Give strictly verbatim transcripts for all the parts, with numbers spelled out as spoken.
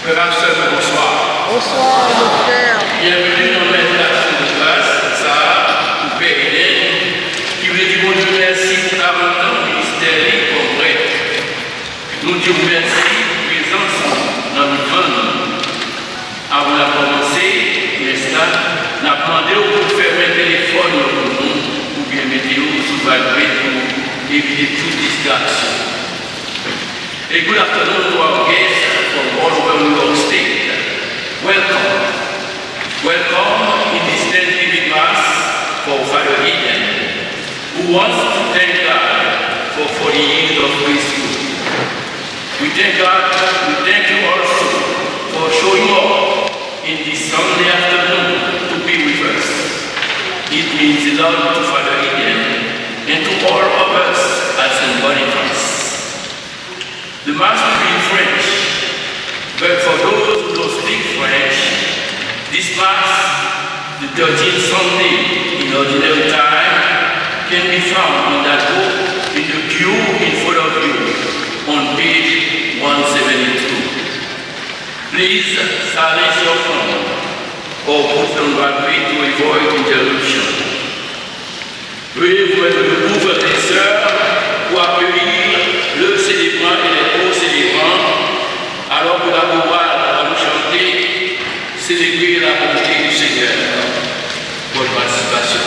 Frè Pastor, bonswa. Bonswa, mon frè. Byenveni nan mèditasyon de gras sa a pou Pè Eden, ki vle di Bondye mèsi pou karant an ministè li kòm prèt. Nou di w mèsi pou prezans ou nan mitan nou. Avan n ap kòmanse mès la, n ap mande w pou w fèmen telefòn yo pou nou, oubyen mete yo sou vibrate pou evite tout distraksyon. A good afternoon to our guests from all over New York State. Welcome. Welcome in this Thanksgiving Mass for Father Eden, who wants to thank God for forty years of priesthood. We thank God, we thank you also for showing up in this Sunday afternoon to be with us. It means a lot to Father Eden and to all of us at Saint Boniface. The Mass will be in French, but for those who don't speak French, this Mass, the thirteenth Sunday in Ordinary Time, can be found in that book, in the pew in front of you, on page one seventy-two. Please silence your phone or put on vibrate to avoid interruption. Veuillez vous mettre debout, frères et sœurs, pour accueillir le célébrant et les co-célébrants, alors que la chorale va nous chanter, célébrer la bonté du Seigneur. Bonne participation.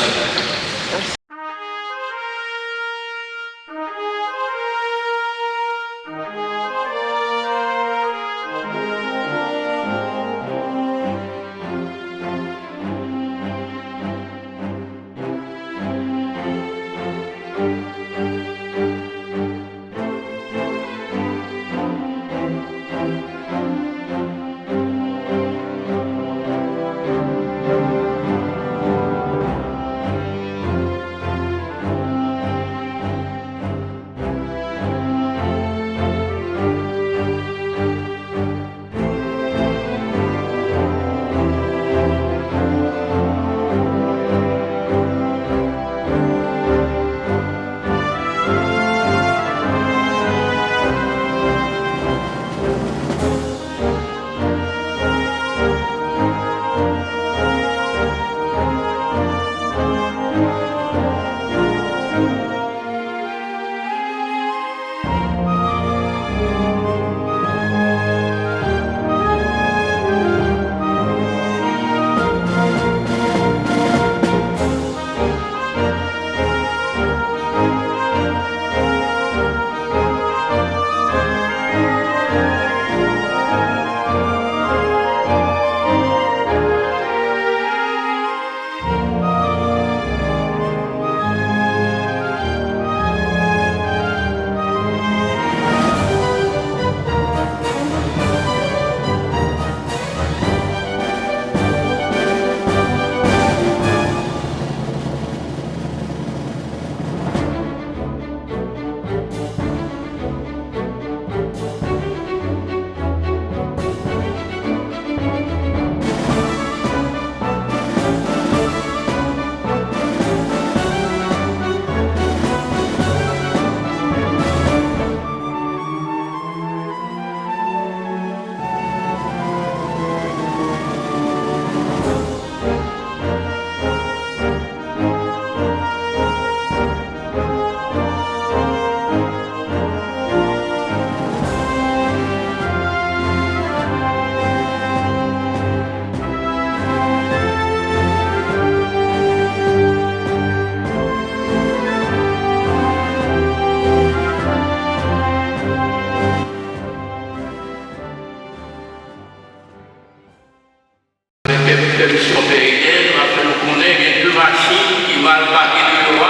Avèk pèmisyon Pè Eden, m ap fè nou konnen gen de machin ki mal pake deyò a.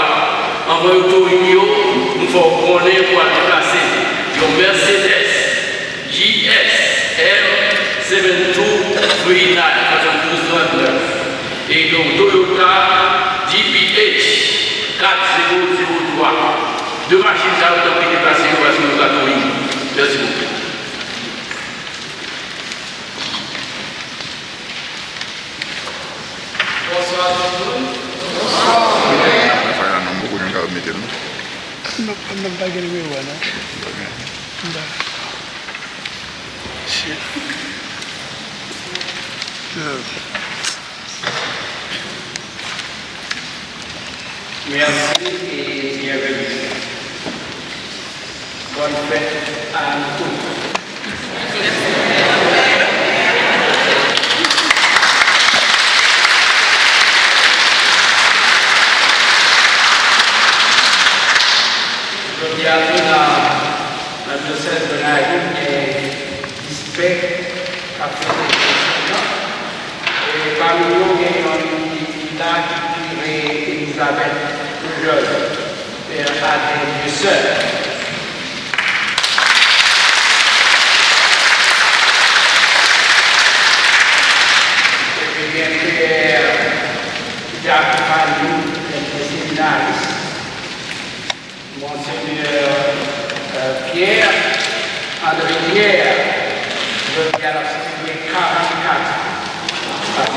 Anvan yo touye yo, nou fè w konnen pou al deplase. Yon Mercedes G S M seven two three nine, swasanndouz trannèf, e yon Toyota D P H kat zewo zewo twa. De machin sa yo, tanpri deplase yo, paske yo ka touye. Mèsi bokou. Bonswa tout moun. Bonswa. Mwen fè nan nonm poko nou ka mete l non. Non, non, pa gen nimewo a non. M pa. Shit. Merci et bienvenue. Bonne fête à nous tous. Jodi a tou nan, nan dyosèz Gonayiv, gen dis pè k ap fete fèt yo. E pami yo, gen yon ki, ki la, ki kire Elizabeth Rijol, pè Adrien Dieuseul. Epi gen pè Jacques Manu, seminaris. Monseyè, euh, Pierre André Pierre, jodi a l ap selebre karannkat an. N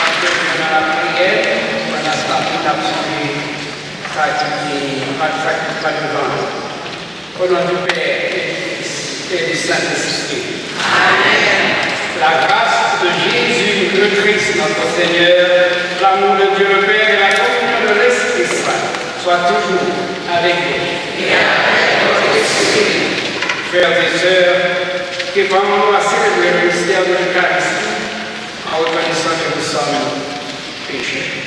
ap fè nan lapriyè, pandan se tan tou n ap sonje sa ki te, sa ki pa devan nou. Au nom du Père et du Fils et du Saint-Esprit. Amen. La grâce de Jésus le Christ notre Seigneur, l'amour de Dieu le Père et la communion de l'Esprit Saint soient toujours avec vous. Et avec votre esprit. Frères et sœurs, que prend nous à célébrer le mystère de l'Eucharistie en reconnaissant que nous sommes pécheurs.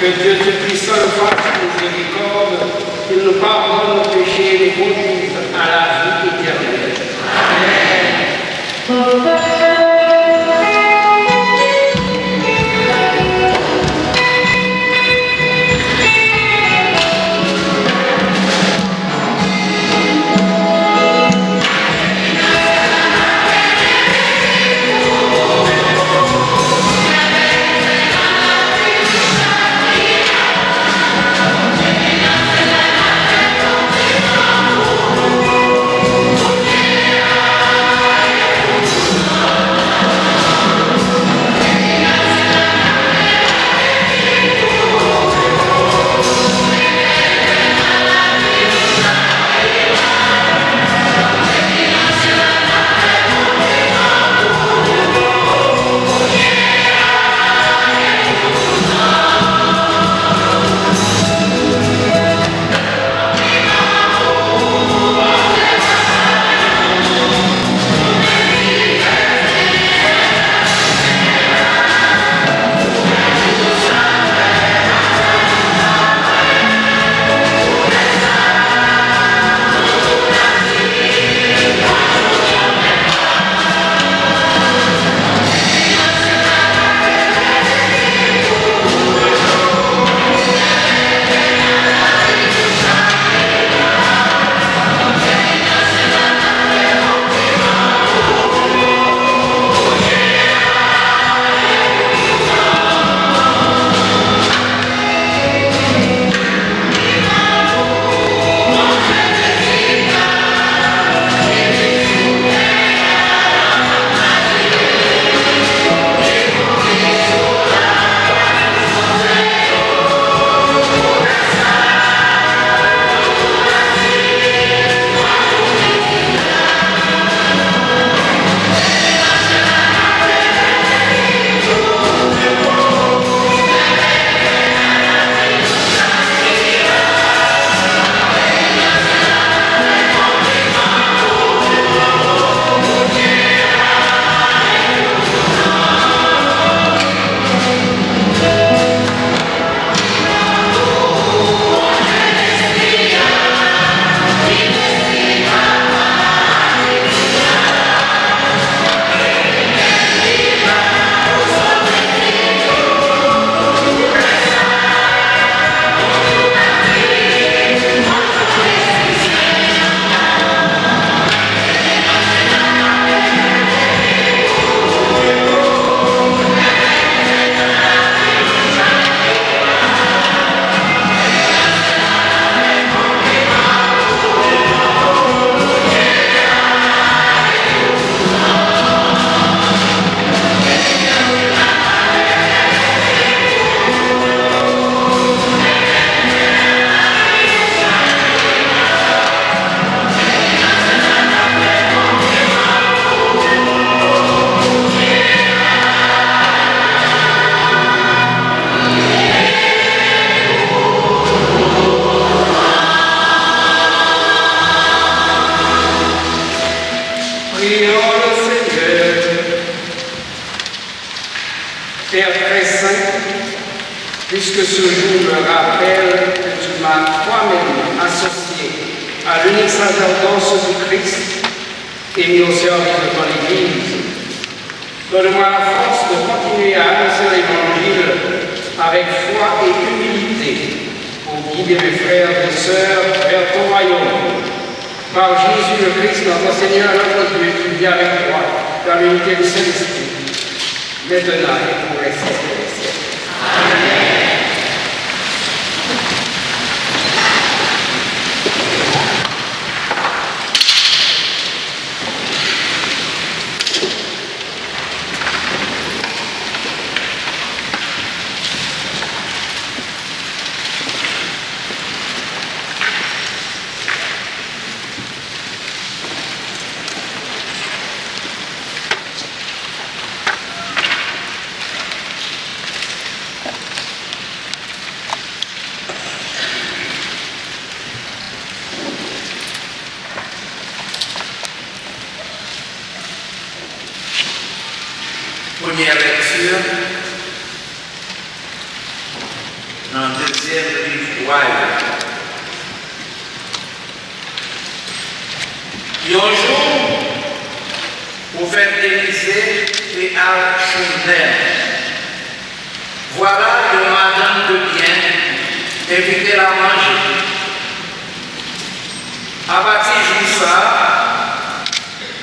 Que Dieu Tout-Puissant nous fasse miséricorde, qu'il nous pardonne nos péchés et nous conduise à la vie éternelle. Amen. Puisque ce jour me rappelle que tu m'as toi-même associé à l'unique sacerdoce du Christ et mis au service de ton Église, donne-moi la force de continuer à annoncer l'Évangile avec foi et humilité pour guider mes frères et sœurs vers ton royaume. Par Jésus le Christ, notre Seigneur et notre Dieu, qui vit avec toi dans l'unité du Saint-Esprit, maintenant et pour les siècles des siècles. Premyè lekti nan dezyèm liv Wa yo. Yon jou, pwofèt Elize te al Chounem. Vwala yon madanm de byen envite l a manje. Apati jou sa a,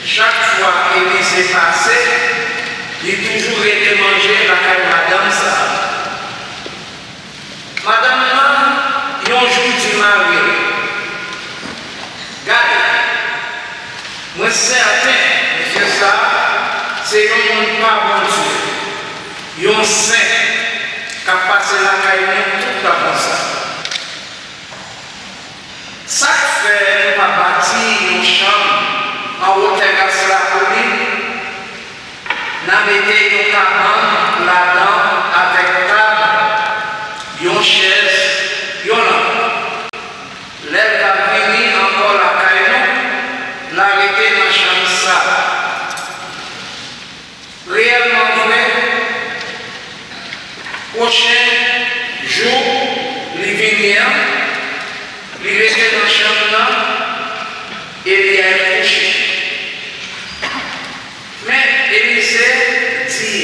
chak fwa Elize pase, li toujou rele manje lakay madanm sa a. Madanm nan, yon jou, di mari l, "Gade, mwen sèten mesye sa a se yon moun pa Bondye, yon sen k ap pase lakay nou tout tan konsa. Sa k fè nou pa bati yon chanm anwo tèras la pou li? N a mete yon kabann ladan avèk tab, yon chèz, yon lanp. Lè l va vini ankò lakay nou, l a rete nan chanm sa a." Reyèlman vre, pwochen jou li vini an, li rete nan chanm nan e li al kouche. Men Elize di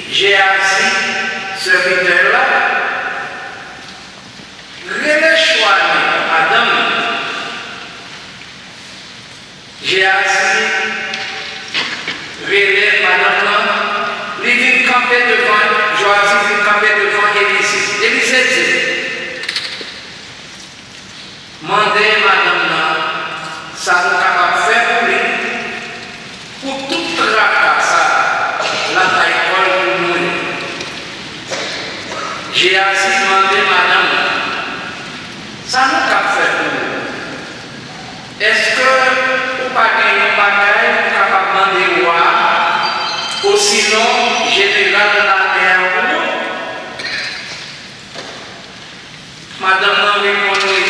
Jeyazi, sèvitè l la, "Rele Chouane, madanm li." Jeyazi rele madanm nan, li vin kanpe devan, Jeyazi vin kanpe devan Elize. Elize di l, "Mande madanm nan sa nou kapab fè pou li, pou tout traka sa a lakay kò l pou mouri." Jeyazi mande madanm nan, "Sa nou kab fè pou ou? Èske ou pa gen yon bagay ou kapab mande wa a, osinon jeneral lame a pou ou?" Madanm nan reponn li,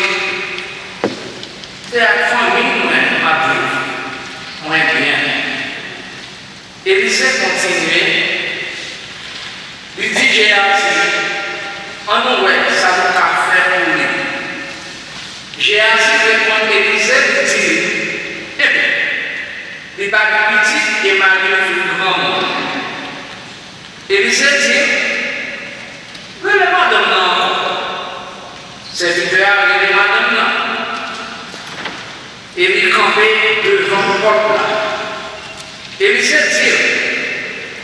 "Se ak fanmi mwen m ap viv, mwen byen." Elize kontinye, li di Jeyazi, "Ann nou wè sa nou ka fè pou li." Jeyazi reponn Elize, li di li, "Ebyen, li pa gen pitit e mari l vin granmoun." Elize di l, "Rele madanm nan ankò." Sèvitè a rele madanm nan e li kanpe devan pòt la. Elize di l,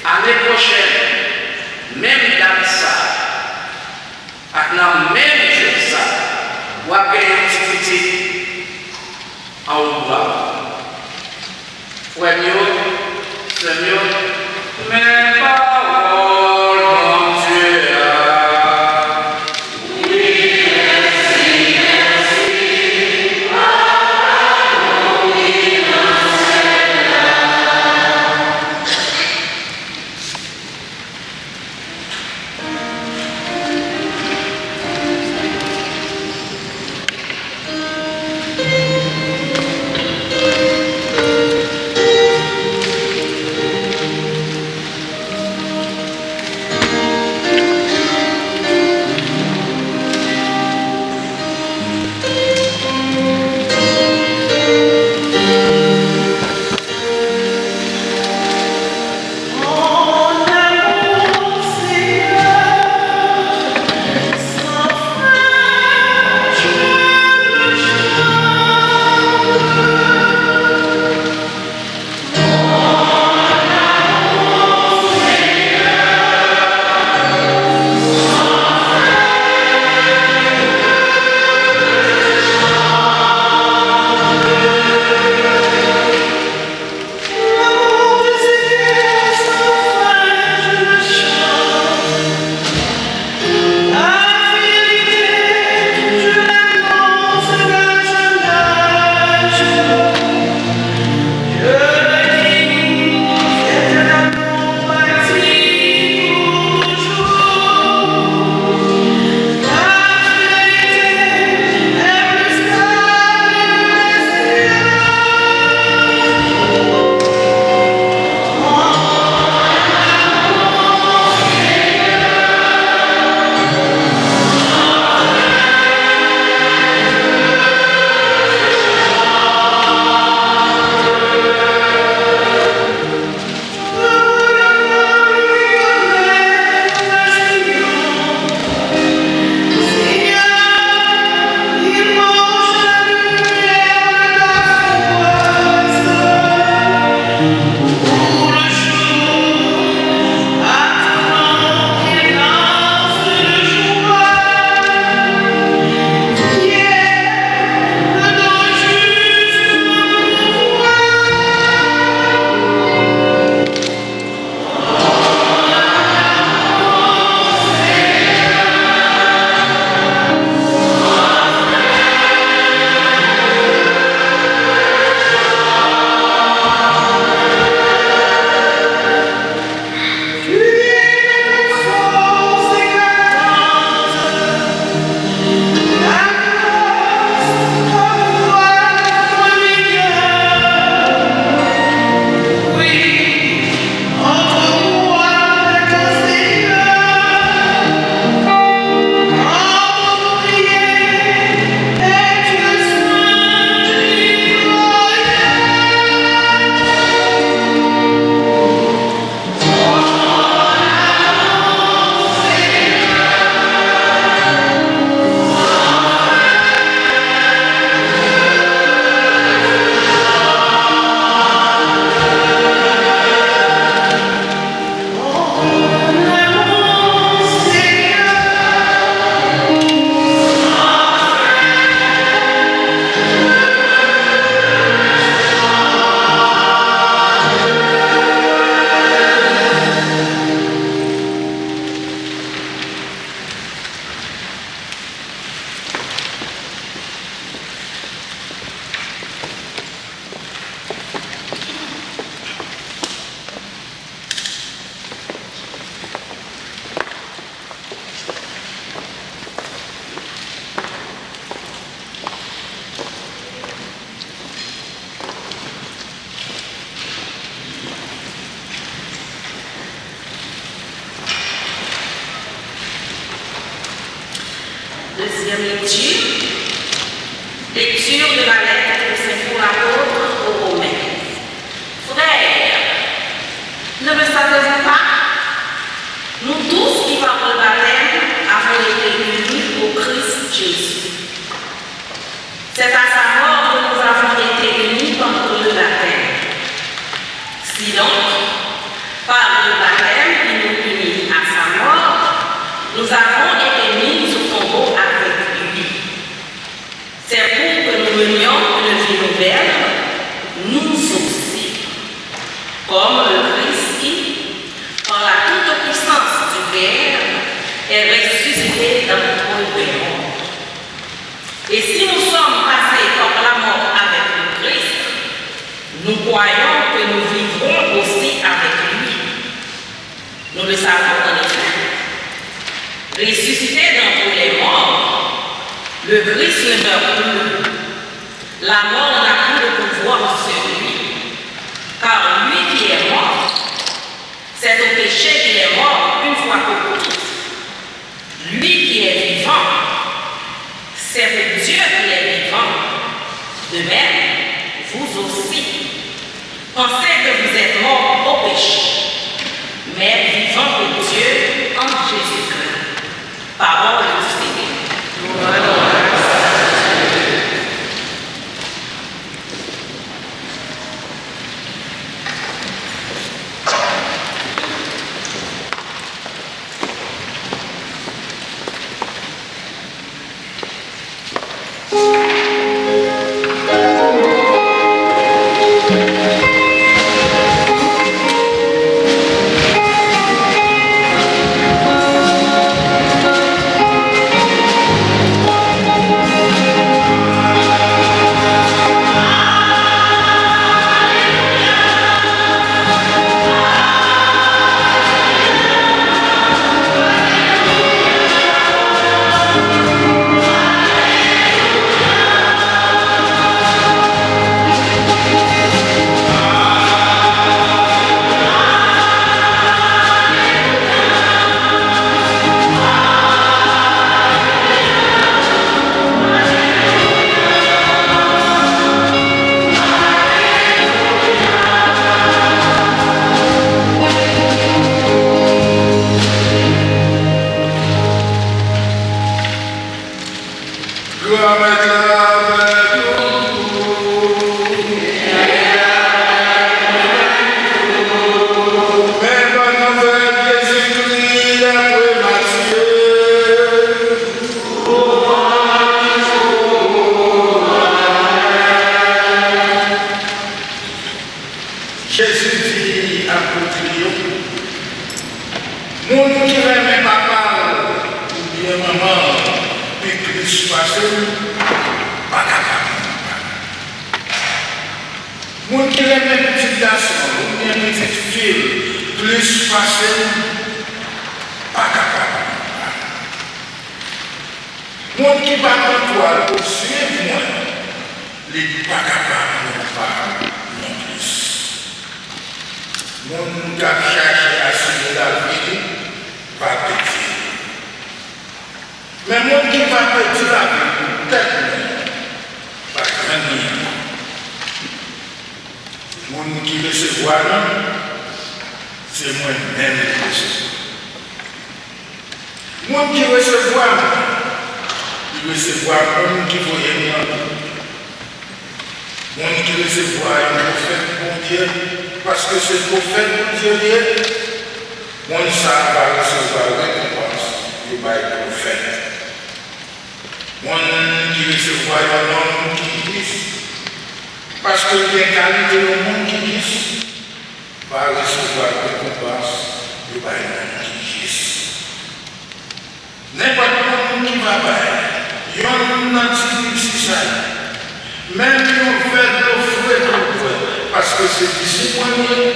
"Ane pwochèn, menm dat sa a, ak nan menm jou sa a, w ap gen yon ti pitit anwo bra w." Frè m yo, sè m yo, men pawòl Bondye a. Deuxième lecture, lecture de la lettre de Saint Paul apôtre aux Romains. Frères, ne le savez-vous pas ? Nous tous qui par le baptême avons été unis au Christ Jésus. C'est à sa mort que nous avons été unis par le baptême. Si donc, par le baptême il nous unit à sa mort, nous avons été mis au tombeau avec lui. C'est pour que nous menions une vie nouvelle, nous aussi, comme le Christ qui, par la toute puissance du Père, est ressuscité d'entre les morts. Et si nous sommes passés par la mort avec le Christ, nous croyons que nous vivrons aussi avec lui. Nous le savons en effet. Ressuscité d'entre les morts, le Christ ne meurt plus. La mort n'a plus de pouvoir sur lui. Car lui qui est mort, c'est au péché qu'il est mort une fois pour toutes. Lui qui est vivant, c'est pour Dieu qu'il est vivant. De même, vous aussi, pensez que vous êtes morts au péché, mais vivants pour Dieu en Jésus-Christ. Parole du Seigneur. Granmèt la avèk nou. Men bòn nouvèl Jezikri dapre Matye. Jezi di apot li yo, moun ki renmen papa l oubyen manman l pi plis pase m, pa ka pa m. Moun ki renmen pitit gason l oubyen pitit fi l plis pase m, pa ka pa m. Moun ki pa pran kwa l pou swiv mwen, li pa kapab pran pa non plis. Moun k ap chache asire lavi li va pèdi l. Men moun ki va pèdi lavi l pou tèt mwen, va jwenn li ankò. Moun ki resevwa m, se mwen menm li resevwa. Moun ki resevwa m, li resevwa moun ki voye m nan tou. Moun ki resevwa yon pwofèt Bondye, paske se pwofèt Bondye li ye, moun sa a va resevwa rekonpans yo bay pwofèt. Moun ki resevwa yon nonm ki jis, paske l gen kalite yon moun ki jis, va resevwa rekonpans yo bay moun ki jis. Nenpòt moun ki va bay yonn nan ti pitisi sa yo, menm yon vè dlo fre pou l bwè, paske se disip mwen li ye,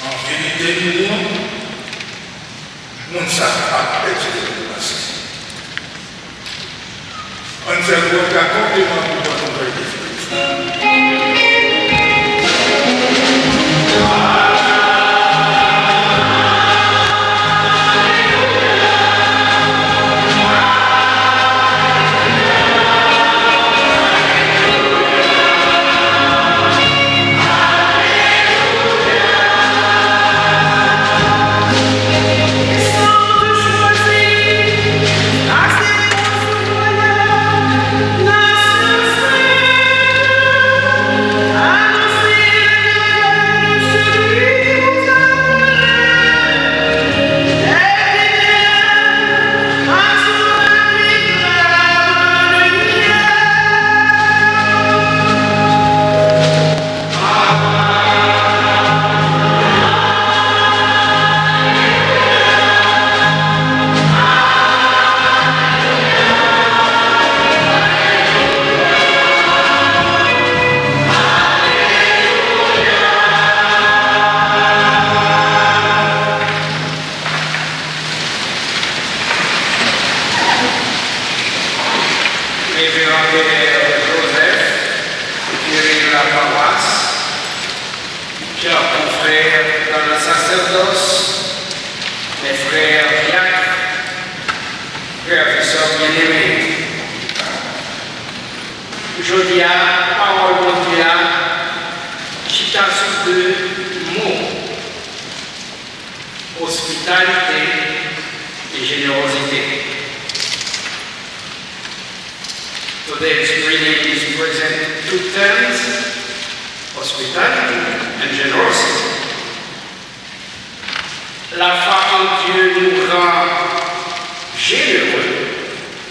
an verite m di nou, moun sa a p ap pèdi rekonpans li. Ann fè gwo gate konpliman pou bòn nouvèl Jezikri sa. paroisse, chers confrères dans le sacerdoce, mes frères diacres, frères et sœurs bien-aimés. Jodi a, pawòl Bondye a chita sou de mo, ospitalite e jenerozite. Today's reading is present two terms, hospitality and generosity. Lafwa an Dye nou rann jenere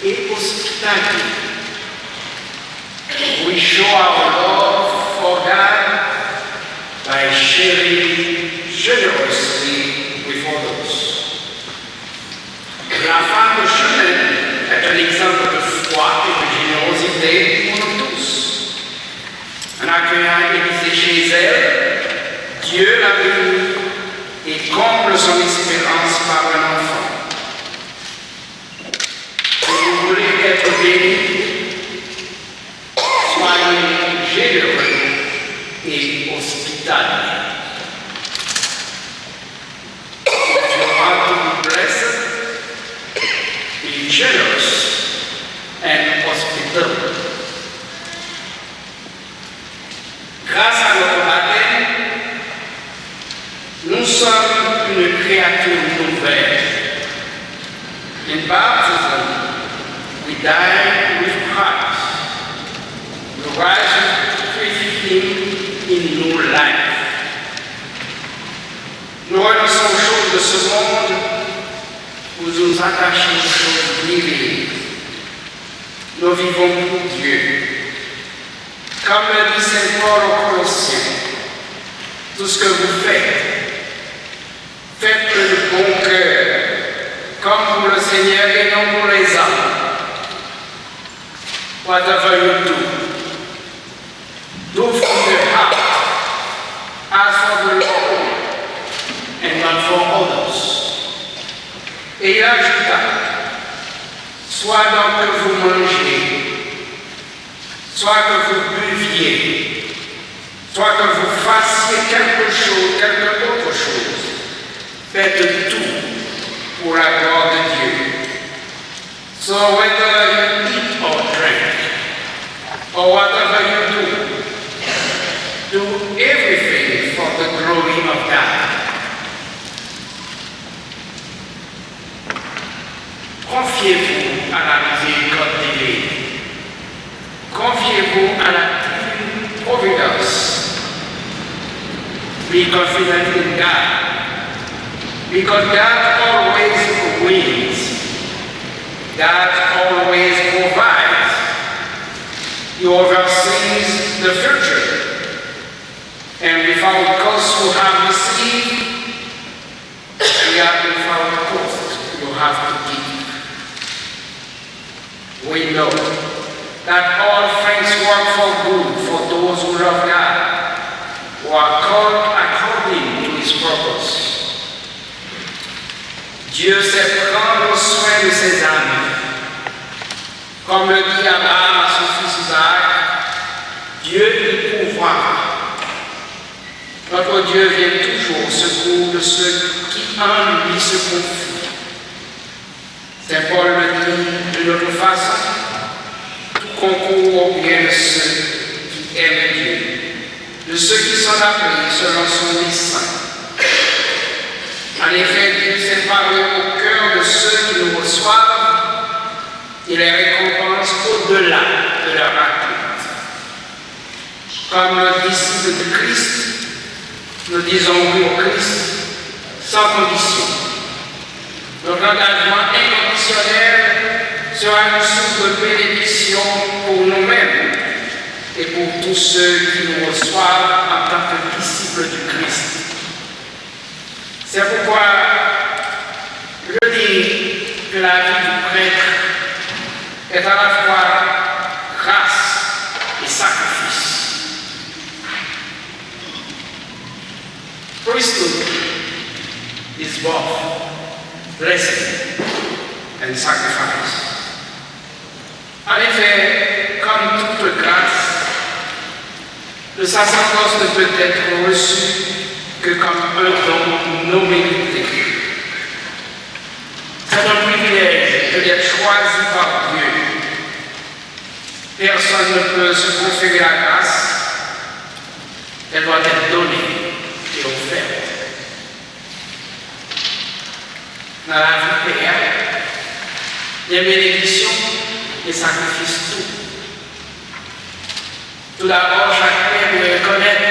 e ospitalye. We show our love for God by sharing generously with others. La femme de Shunem est un exemple de foi et de générosité pour nous tous. En accueillant Élisée chez elle, Dieu la bénit et comble son espérance par un enfant. Si vous voulez être béni, soyez généreux et hospitaliers. If you want to be blessed, be generous and hospitable. Grâce à notre baptême, nous sommes une créature nouvelle. In baptism, we die with Christ. We rise with Him in new life. Nous renonçons aux choses de ce monde pour nous attacher aux choses divines. Nous vivons pour Dieu. Comme le dit saint Paul aux Colossiens, tout ce que vous faites, faites-le de bon cœur, comme pour le Seigneur et non pour les hommes. Whatever you do, do from the heart, as for the Lord, and not for others. Et il ajouta, soit donc que vous mangiez, soit que vous buviez, soit que vous fassiez quelque chose, quelque autre chose, faites tout pour la gloire de Dieu. So whether you eat or drink, or whatever you do, do everything for the glory of God. Confiez-vous à la miséricorde divine. Confiez-vous à la divine providence. Be confident in God, because God always wins. God always provides. He oversees the future. And without cause you have received, we are without cause you have to give. We know that all things work for good for those who love God, who are called according to His purpose. Dieu sait prendre soin de ses amis. Comme le dit Abraham à son fils Isaac, Dieu y pourvoira. Notre Dieu vient toujours au secours de ceux qui en lui se confient. Saint Paul le dit d'une autre façon, tout concourt au bien de ceux qui aiment Dieu, de ceux qui sont appelés selon son dessein. En effet, Dieu s'est parlé au cœur de ceux qui nous reçoivent et les récompense au-delà de leurs attentes. Comme disciples du Christ, nous disons oui au Christ sans condition. Notre engagement inconditionnel sera une source de bénédiction pour nous-mêmes et pour tous ceux qui nous reçoivent en tant que disciples du Christ. C'est pourquoi je dis que la vie du prêtre est à la fois grâce et sacrifice. Priesthood is both blessing and sacrifice. En effet, comme toute grâce, Le sacerdoce ne peut être reçu que comme un don non mérité. C'est un privilège que d'être choisi par Dieu. Personne ne peut se conférer la grâce. Elle doit être donnée et offerte. Nan lavi pè a, gen benediksyon e sakrifis tou. Toudabò, chak pè dwe rekonèt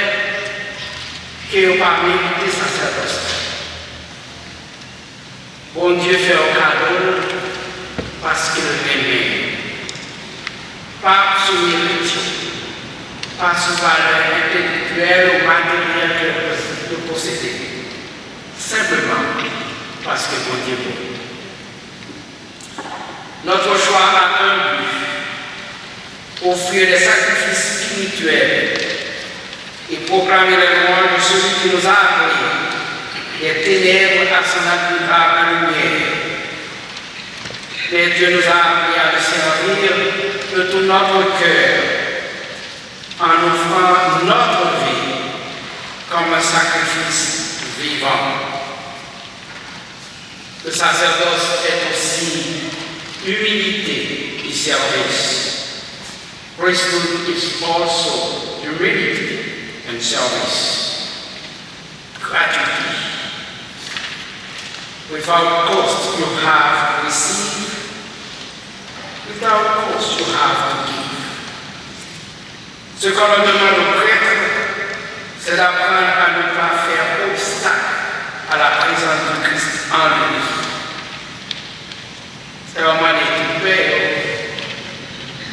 ke yo pa merite sasèdòs la. Bondye fè w kado l paske l renmen w. Pa sou merit yo, pa sou valè entelektyèl ou materyèl ke yo posede. Senpleman paske Bondye bon. Notre choix a un but, offrir des sacrifices spirituels et proclamer les louanges de celui qui nous a appelés des ténèbres à son admirable lumière. Mais Dieu nous a appelés à le servir de tout notre cœur, en offrant notre vie comme un sacrifice vivant. Le sacerdoce est aussi humilité et service. Priesthood is also humility and service. Gratuity. Without cost you have received, without cost you have to give. Ce qu'on demande au prêtre, c'est d'apprendre à ne pas faire obstacle à la présence de Christ en lui. Sa yo mande tout pè yo,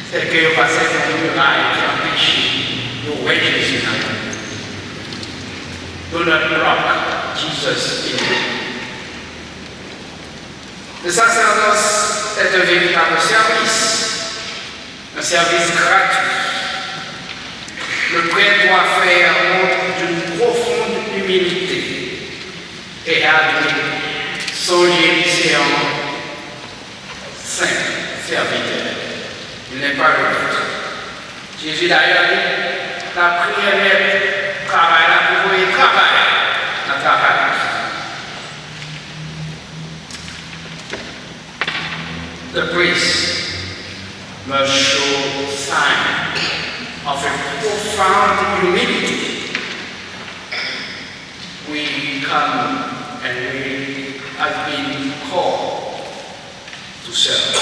se ke yo pa sèvi yon miray ki anpeche yo wè Jezi nan yo. Do not block Jesus in you. Le sacerdoce est un véritable service. Un service gratuit. Le prêtre doit faire montre d'une profonde humilité et admet son génie, c'est un simple serviteur. Il n'est pas le maître. Jezi dayè li, l ap priye mèt travay la pou voye travay nan travay li. The priest must show sign of a profound humility. We come and we have been called to serve.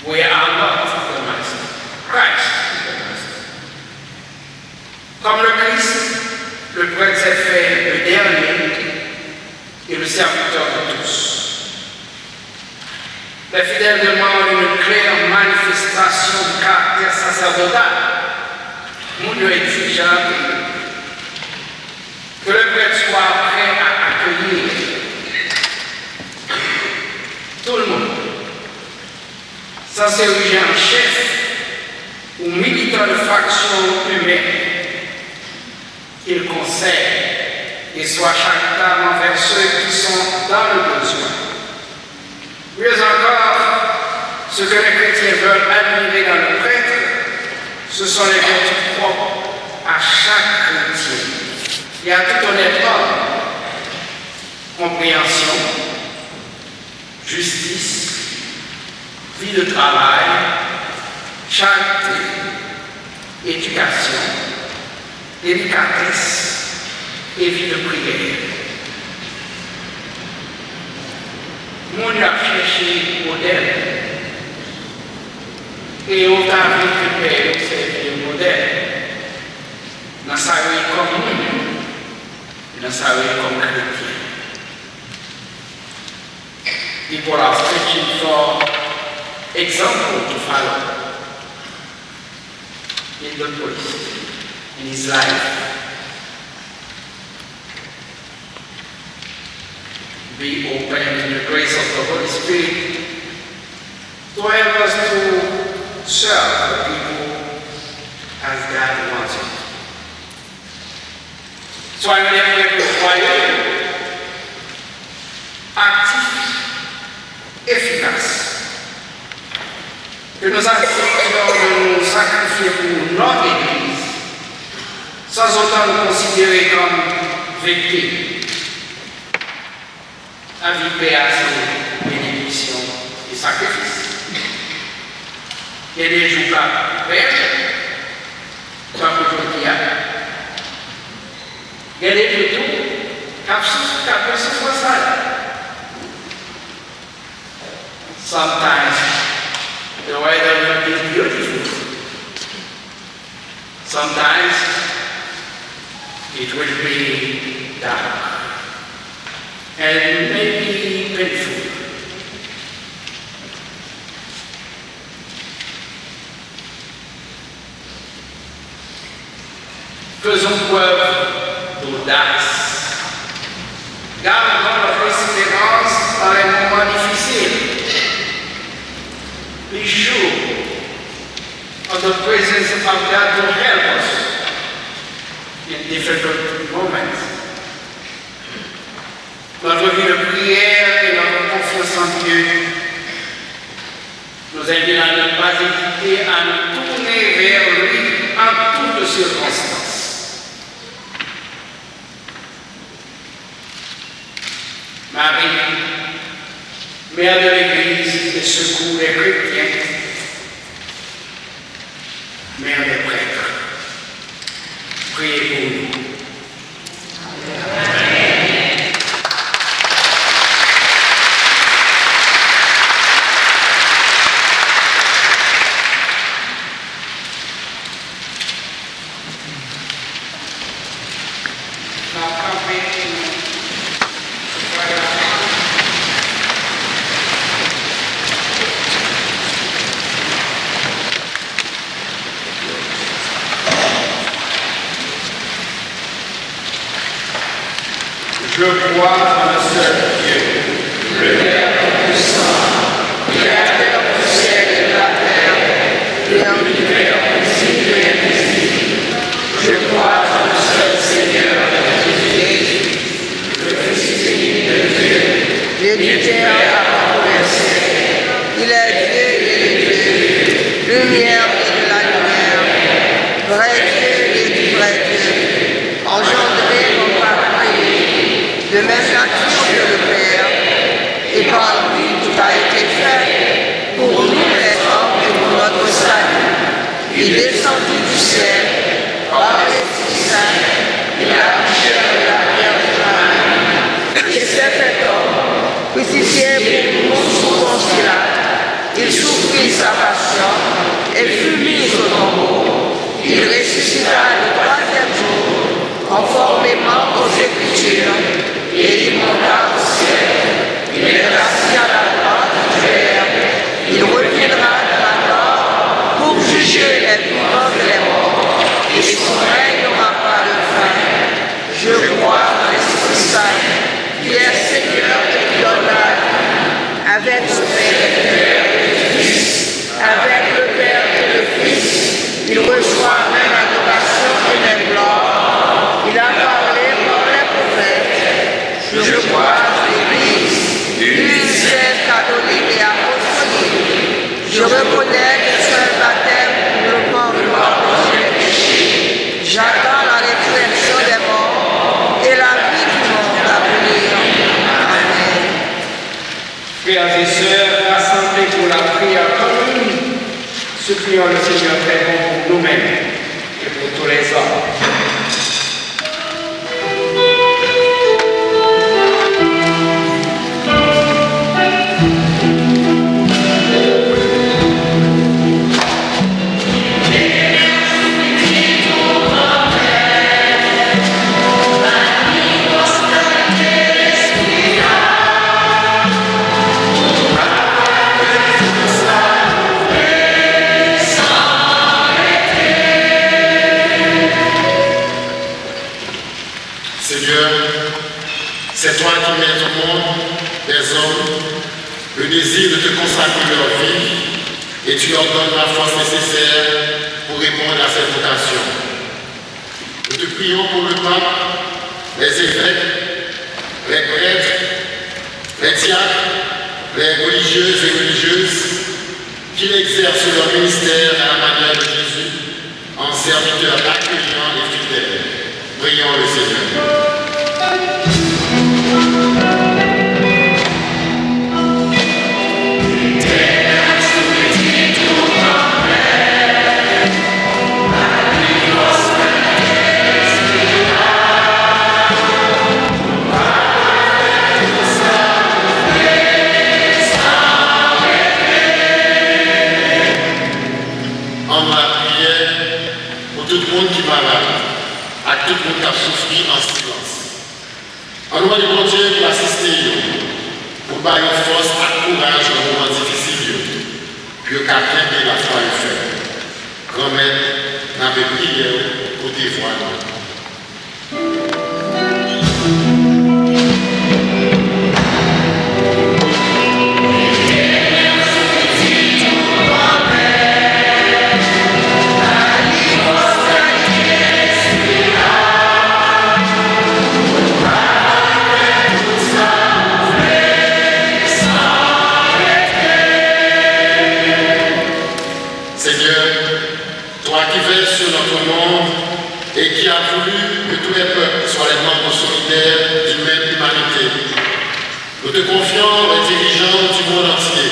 We are not the master. Christ is the master. Comme le Christ, le prêtre s'est fait le dernier et le serviteur de tous. Les fidèles demandent une claire manifestation du caractère sacerdotal. Moun yo egzije anpil. Que le prêtre soit prêt à accueillir tout le monde, sans s'ériger en chef ou militant de faction humaine, qu'il conseille et soit charitable envers ceux qui sont dans le besoin. Mieux encore, ce que les chrétiens veulent admirer dans le prêtre, ce sont les vertus propres à chaque chrétien et à tout honnête homme. Compréhension, justice, vie de travail, charité, éducation, délicatesse et vie de prière. Moun yo ap chèche modèl, e yo ta vle ke pè yo sèvi yo modèl nan sa yo ye kòm moun, nan sa yo ye kòm kretyen. People are searching for example to follow in the priest, in his life. Be open to the grace of the Holy Spirit to help us to serve the people as God wants it. Soyons des prêtres joyeux, actifs, efficaces. Que nous acceptions de nous sacrifier pour notre Église, Sanzotan nou konsidere kòm viktim. Lavi pè a se benediksyon e sakrifis. Gen de jou k ap bèl, tankou jodi a. Gen de jou tou k ap souf-, k ap gen soufrans la. Sometimes the weather will be beautiful. Sometimes it will be dark and maybe painful. Faisons preuve d'audace. Gardons notre espérance dans les moments difficiles. Be sure of the presence of God to help us in difficult moments. Notre vie de prière et notre confiance en Dieu nous invite à ne pas hésiter à nous tourner vers lui en toutes circonstances. Marie, Mère de l'Église et secours des chrétiens, Mère des prêtres, priez pour nous. Je crois en un seul Dieu, le Père Tout-Puissant, Créateur du ciel et de la terre, de l'univers visible et invisible. Je crois en un seul Seigneur, Jésus-Christ, le Fils unique de Dieu, élu du Père avant tous les siècles. Il est Dieu et de Dieu, lumière et de la lumière, vrai Dieu et du vrai Dieu, engendré non pas créé, de même nature que le Père, et par lui tout a été fait. Pour nous les hommes et pour notre salut, il descendit du ciel par l'Esprit Saint, il accoucha de la Vierge Marie, il s'est fait homme, crucifié pour nous sous Ponce Pilate, il souffrit sa passion et fut mis au tombeau. Il ressuscita le troisième jour, conformément aux Écritures, et il monta au ciel. Il est assis à la droite du Père. Il reviendra dans la gloire pour juger les vivants et les morts, et son règne n'aura pas de fin. Je crois dans l'Esprit Saint, qui est Seigneur et qui donne la vie, avec le Père et le Fils, avec le Père et le Fils, il reçoit même adoration et même gloire. Il a parlé par les prophètes. Je crois dans l'Église, une, sainte, catholique et apostolique. Je reconnais les saints baptêmes pour le pardon des péchés. J'attends la résurrection des morts et la vie du monde à venir. Amen. Frères et sœurs, rassemblés pour la prière commune, supplions le Seigneur très bon pour nous-mêmes et pour tous les hommes. Seigneur, c'est toi qui mets au monde des hommes le désir de te consacrer leur vie, et tu leur donnes la force nécessaire pour répondre à cette vocation. Nous te prions pour le pape, les évêques, les prêtres, les diacres, les religieuses et religieuses, qu'ils exercent leur ministère à la manière de Jésus, en serviteurs accueillants et fidèles. Prions le Seigneur. Ann lapriyè pou tout moun ki malad ak tout moun k ap soufri an silans. Ann mande Bondye pou l asiste yo, pou l ba yo fòs ak kouraj nan moman difisil yo, pou yo ka kenbe lafwa yo fèm. Granmèt, n ap priye w, koute vwa nou. Seigneur, toi qui veilles sur notre monde et qui as voulu que tous les peuples soient les membres solidaires d'une même humanité, nous te confions les dirigeants du monde entier.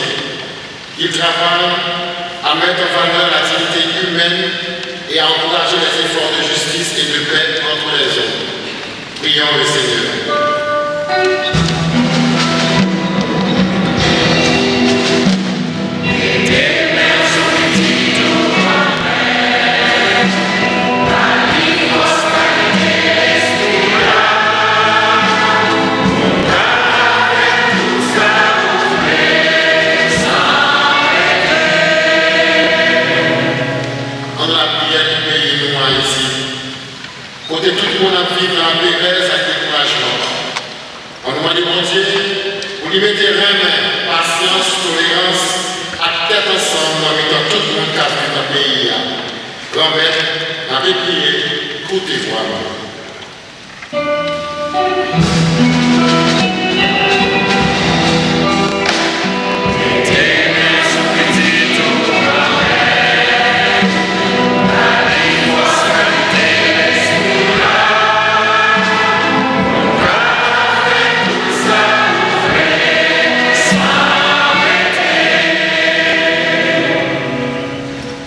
Ils travaillent à mettre en valeur la dignité humaine et à encourager les efforts de justice et de paix entre les hommes. Prions le Seigneur. Ann lapriyè pou peyi nou, Ayiti, kote tout moun ap viv nan laperèz ak dekourajman. Ann mande Bondye pou li mete renmen, pasyans, tolerans ak tèt ansanm nan mitan tout moun k ap viv nan peyi a. Granmèt, n ap priye, koute vwa nou.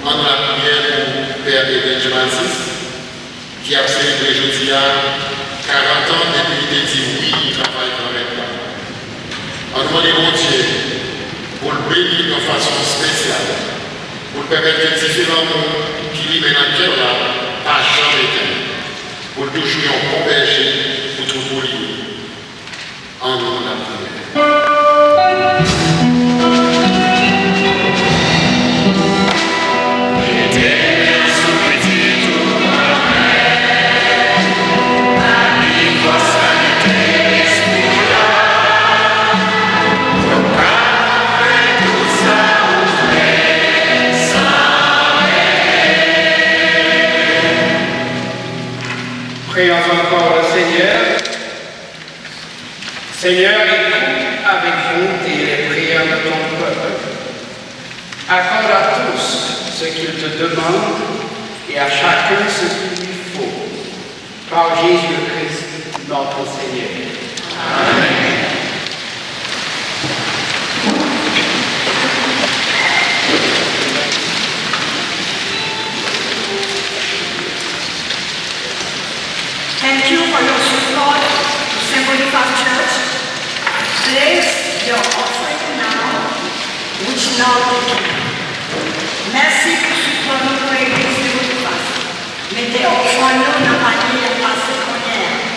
Ann lapriyè pou Pè Eugène Jean-Baptiste, ki ap selebre jodi a karant an depi li te di wi travay Granmèt la. Ann mande Bondye pou l beni l yon fason espesyal, pou l pèmèt ke dife lanmou ki limen nan kè l la pa janm etenn, pou l toujou yon bon bèje pou twoupo li yo. Ann nou lapriyè. Prions encore le Seigneur. Seigneur, écoute avec bonté les prières de ton peuple. Accorde à tous ce qu'ils te demandent et à chacun ce qu'il lui faut. Par Jésus-Christ, notre Seigneur. Amen. Thank you for your support to Saint Boniface Church. Place your offering now, which now taking. Mèsi pou sipò nou pou Legliz Saint Boniface. Mete ofrann nou nan panye y ap pase kounye a.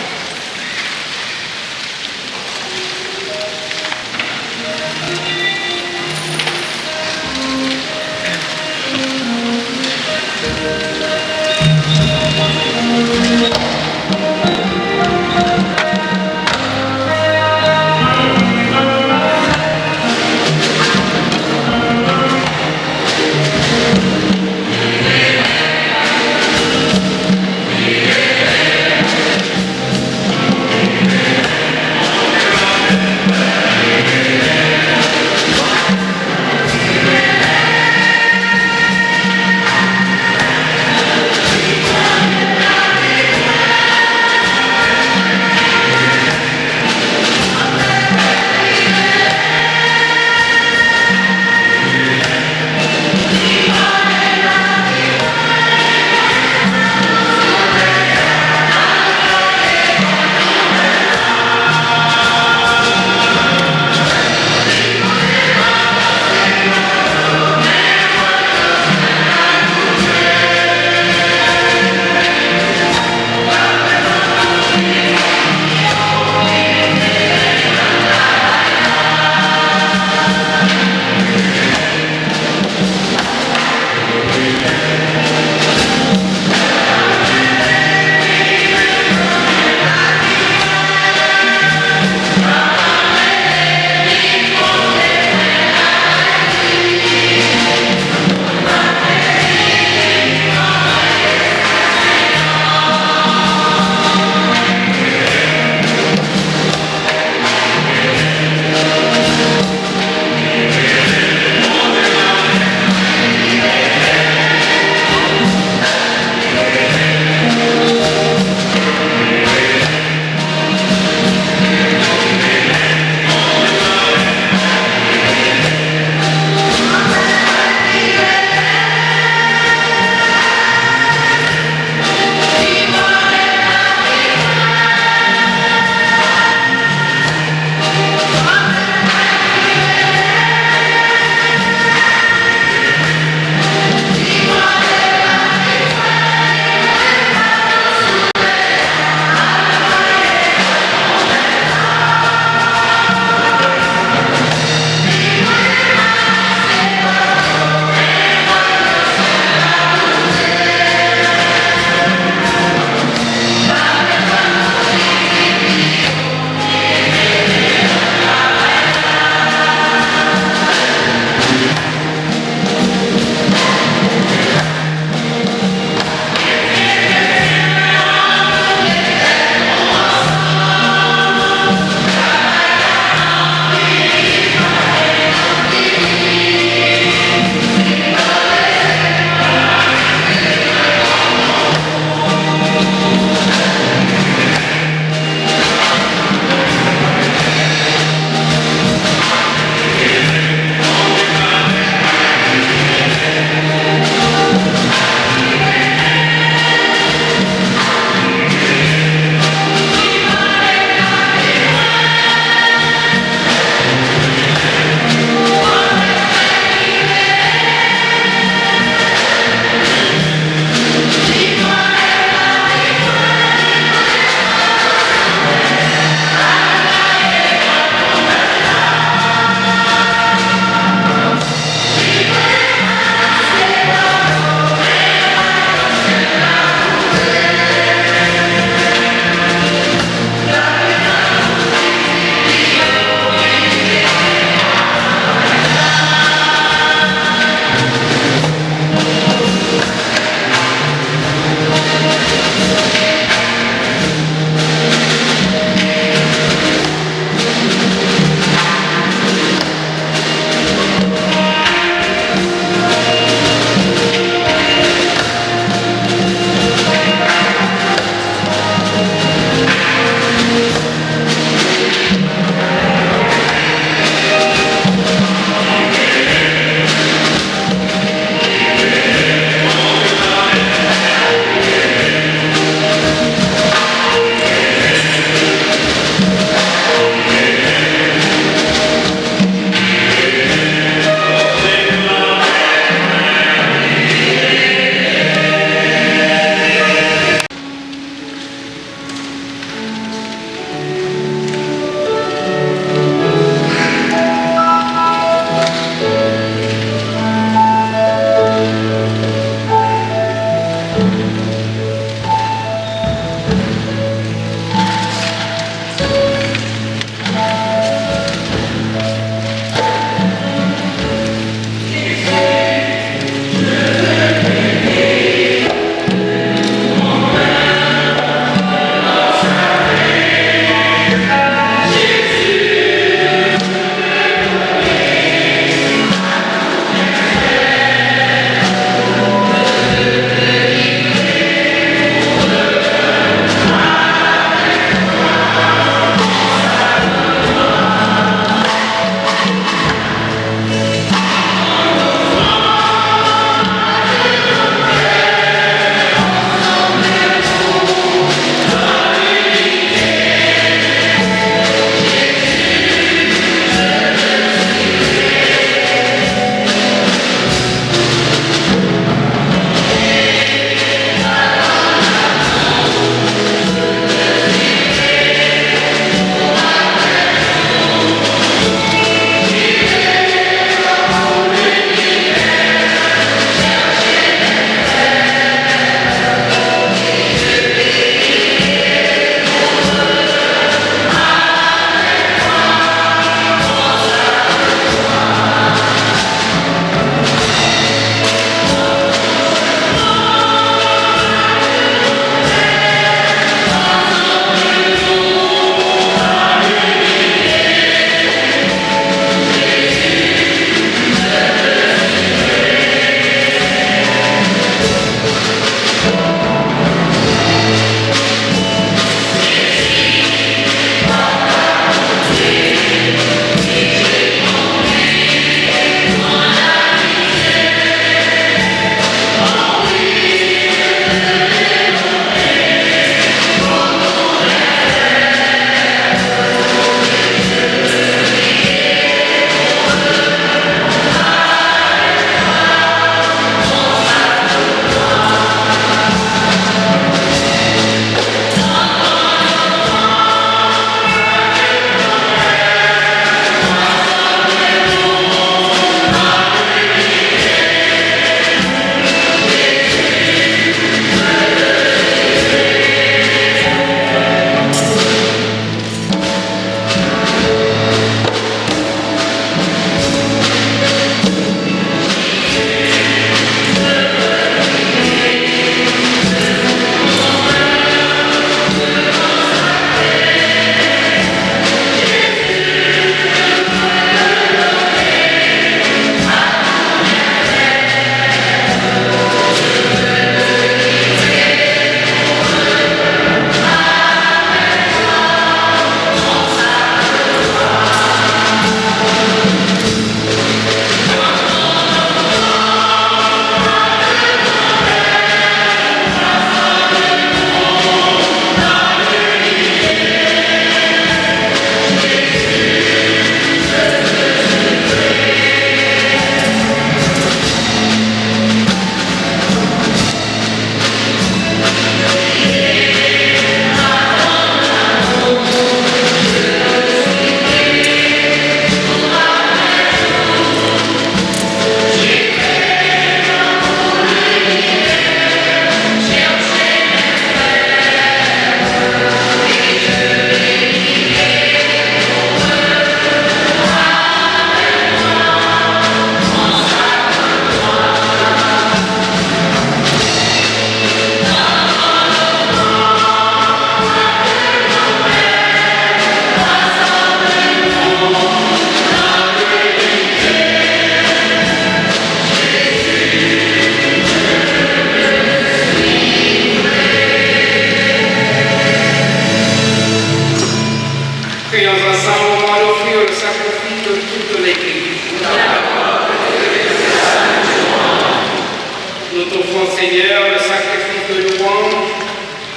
Seigneur, le sacrifice de louange,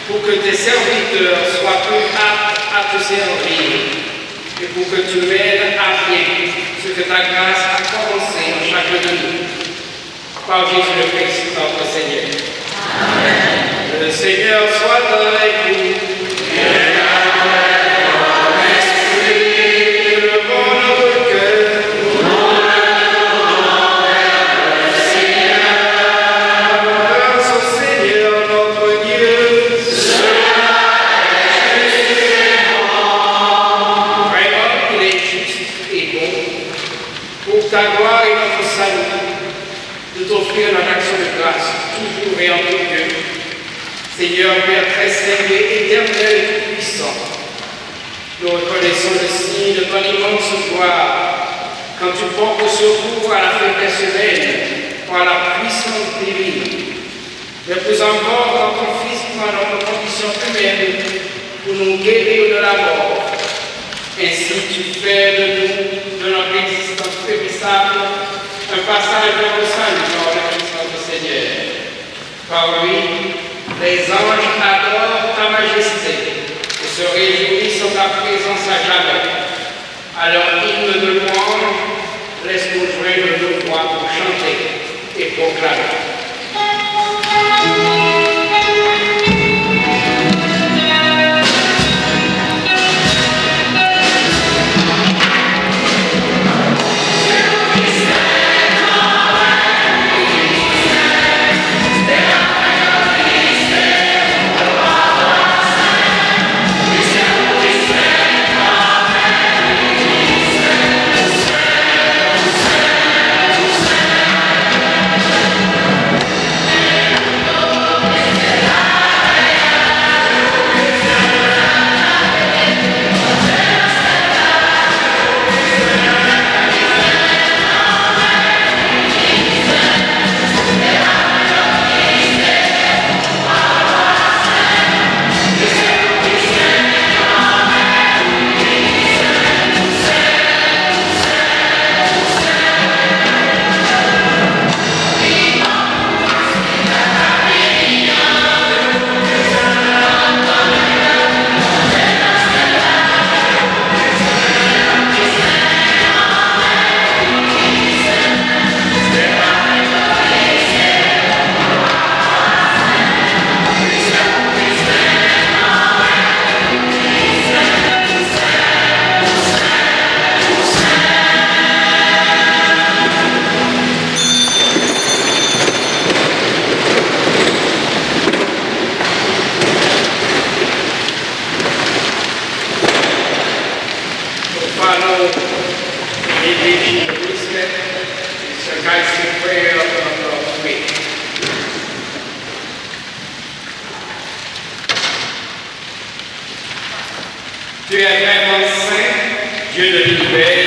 pour que tes serviteurs soient plus aptes à te servir et pour que tu menes à bien ce que ta grâce a commencé en chacun de nous. Par Jésus le Christ, notre Seigneur. Amen. Le Seigneur soit avec vous. Élevons notre cœur. Grâce au Seigneur notre Dieu. Vraiment, il est juste et bon, pour ta gloire et notre salut, de t'offrir notre action de grâce, toujours et en tout lieu. Seigneur, Père très saint, Dieu éternel et tout-puissant, nous reconnaissons le signe de ton immense gloire quand tu portes secours à la faiblesse humaine par la puissance divine. Mais plus encore, quand ton Fils prend notre condition humaine pour nous guérir de la mort. Ainsi, tu fais de nous, de notre existence périssables, un passage vers le salut par le Christ notre Seigneur. Par lui, les anges adorent ta majesté et se réjouissent en ta présence à jamais. Alors, hymne de louange, laisse-nous joindre nos voix pour chanter et proclamer. Follow the leading of the Eucharistic prayer of the faith. Tu es vraiment saint, Dieu de l'univers,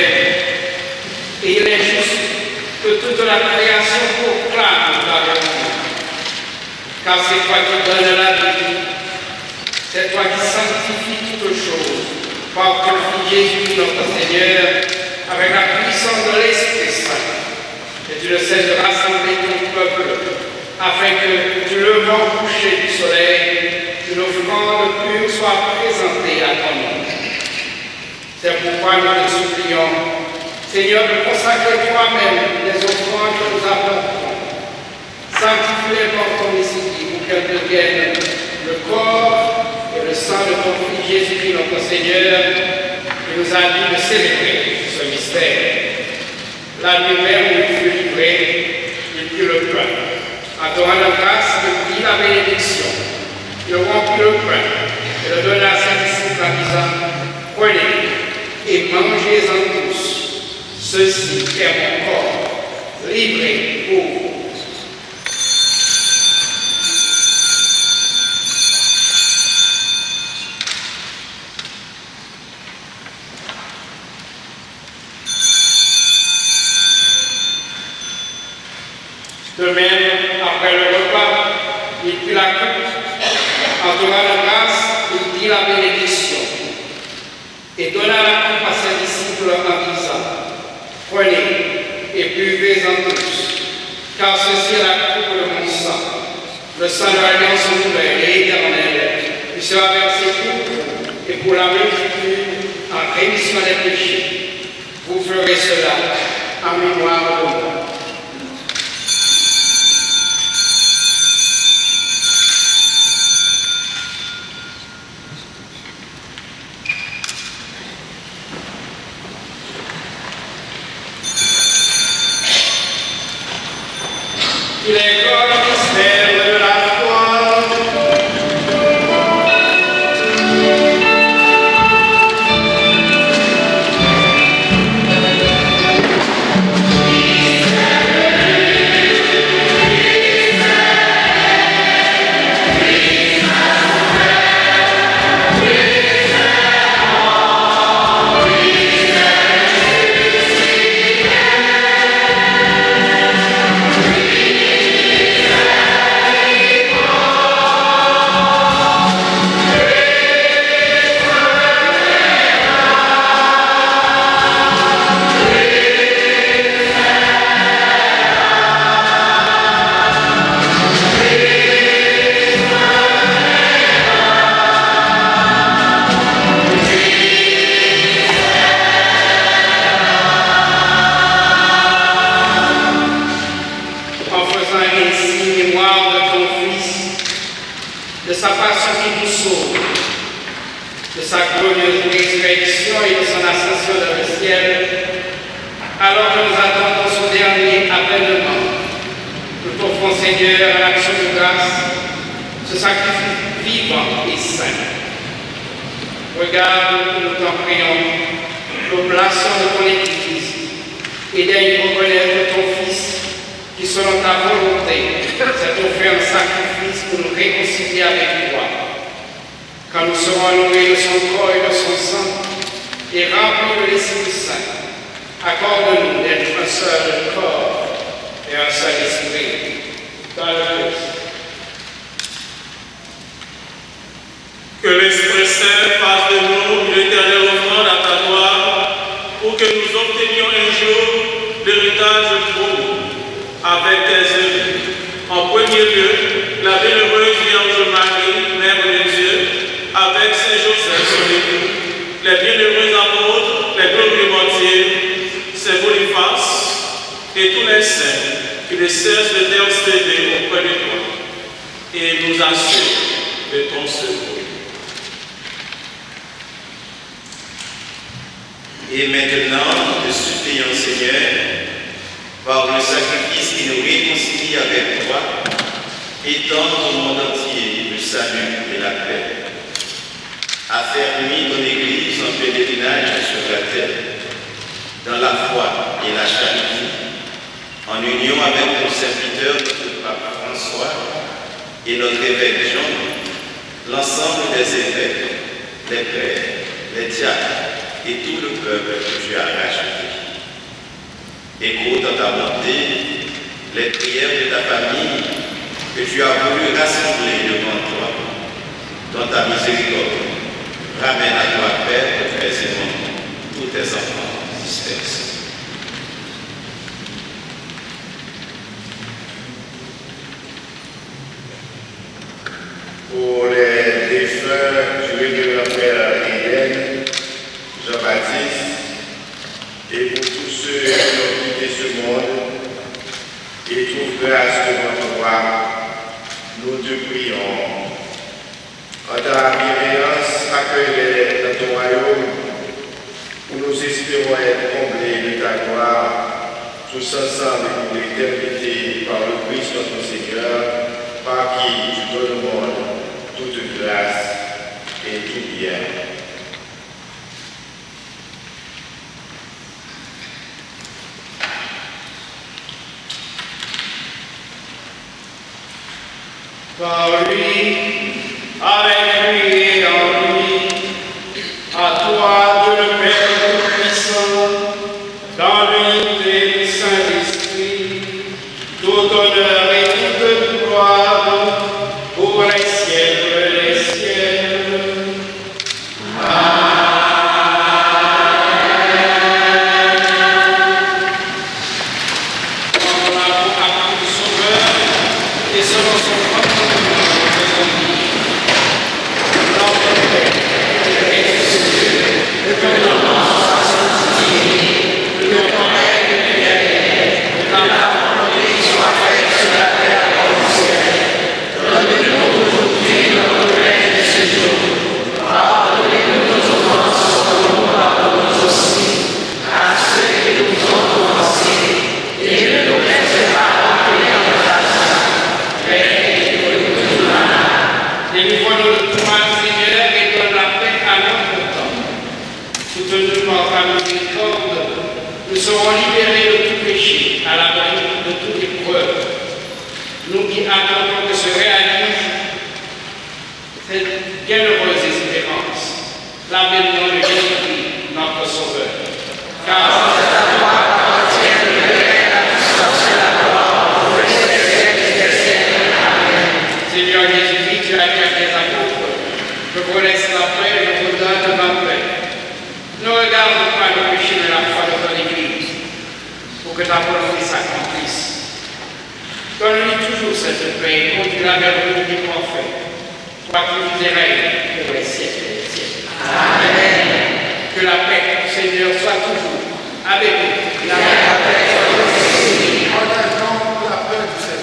et il est juste que toute la création proclame ta gloire. Car c'est toi qui donnes la vie, c'est toi qui sanctifies toutes choses par ton Fils Jésus-Christ notre Seigneur, avec la puissance de l'Esprit Saint. Et tu ne cesses de rassembler ton peuple, afin que, du levant au coucher du soleil, une offrande pure soit présentée à ton nom. C'est pourquoi nous te supplions, Seigneur, de consacrer toi-même les offrandes que nous apportons. Sanctifie-les par ton Esprit pour qu'elles deviennent le corps et le sang de ton Fils Jésus-Christ notre Seigneur, qui nous a dit de célébrer ce mystère. La nuit même où il fut livré, il prit le pain. En te rendant grâce, il prit la bénédiction. Il rompit le pain et le donna à ses disciples en disant, prenez et mangez-en tous. Ceci est mon corps, livré pour vous. De même, après le repas, il prit la coupe, en te rendant grâce, il dit la bénédiction, et donna la coupe à ses disciples en disant, prenez et buvez-en tous, car ceci est la coupe de mon sang, Le sang de l'alliance nouvelle et éternelle vous sera versé pour vous et pour la multitude en rémission des péchés. Vous ferez cela en mémoire de moi. Il est grand le mystère de la foi. En faisant ainsi mémoire de ton Fils, de sa passion qui nous sauve, de sa glorieuse résurrection et de son ascension dans le ciel, alors que nous attendons ce dernier avènement, nous t'offrons, Seigneur, en action de grâce, ce sacrifice vivant et saint. Regarde, nous t'en prions, l'oblation de ton Église et daigne reconnaître ton Fils, qui, selon ta volonté, s'est offert en sacrifice pour nous réconcilier avec toi. Quand nous serons nourris de son corps et de son sang, et remplis de l'Esprit Saint, accorde-nous d'être un seul corps et un seul esprit dans le Christ. Que l'Esprit Saint fasse de nous une éternelle offrande à ta gloire, pour que nous obtenions un jour l'héritage promis avec tes élus. En premier lieu, la bienheureuse Vierge Marie, Mère de Dieu, avec Saint Joseph, son époux, les bienheureux apôtres, les glorieux martyrs, Saint Boniface et tous les saints qui ne cessent de t'intercéder auprès de toi et nous assure de ton secours. Et maintenant, nous te supplions, Seigneur, par le sacrifice qui nous réconcilie avec toi, étends au monde entier le salut et la paix. Affermis ton Église en pèlerinage sur la terre, dans la foi et la charité, en union avec ton serviteur, notre pape François, et notre évêque John, l'ensemble des évêques, les prêtres, les diacres et tout le peuple que tu as racheté. Écoute en ta bonté les prières de ta famille que tu as voulu rassembler devant toi. Dans ta miséricorde, ramène à toi, Père, que tu es aimant, tous tes enfants dispersés. Pour les défunts du révérend frère Eden Jean-Baptiste, et pour tous ceux qui ont quitté ce monde et trouvent grâce devant toi, nous te prions. En ta bienveillance, accueille-les dans ton royaume, où nous espérons être comblés de ta gloire, tous ensemble et pour l'éternité, par le Christ notre Seigneur, par qui tu donnes au monde toute grâce et tout bien. Par lui, avec lui et en lui, à toi, Dieu le Père Tout-Puissant, dans l'unité du Saint-Esprit, tout honneur et toute gloire pour les siècles des siècles. Amen. Pour l'amour à notre Sauveur et selon son propre Délivrons-nous de tout mal, Seigneur, et donne la paix à notre temps. Soutenus par ta miséricorde, nous serons libérés de tout péché, à l'abri de toute épreuve. Nous qui attendons que se réalise cette bienheureuse espérance, l'avènement de Jésus-Christ, notre Sauveur. Car Seigneur Jésus-Christ, tu as dit à tes apôtres, je vous laisse la paix, je vous donne ma paix. Ne regarde pas le péché, mais la foi de ton Église, pour que ta volonté s'accomplisse. Donne-lui toujours cette paix et conduis-la vers l'unité parfaite. Toi qui vis et règnes pour les siècles des siècles. Amen. Que la paix du Seigneur soit toujours avec vous. La paix soit toujours avec vous. Partageons la paix du Seigneur.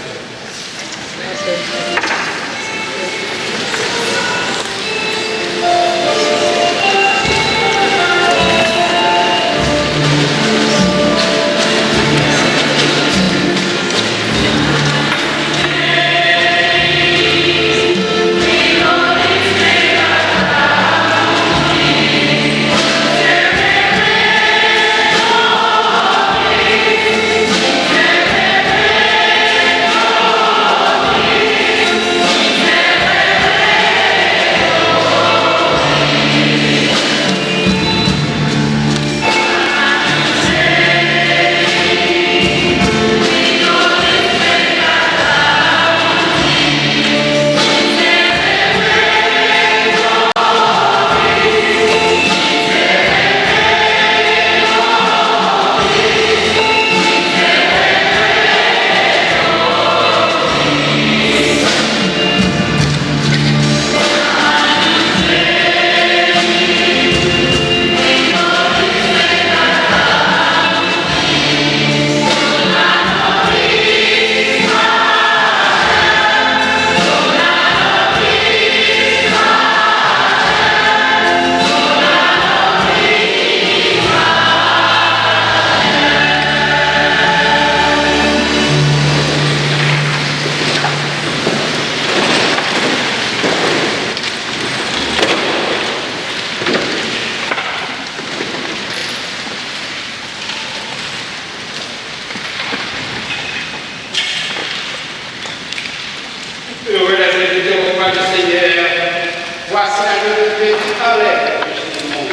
Heureux les invités au repas du Seigneur. Voici l'agneau de Dieu qui enlève le péché du monde.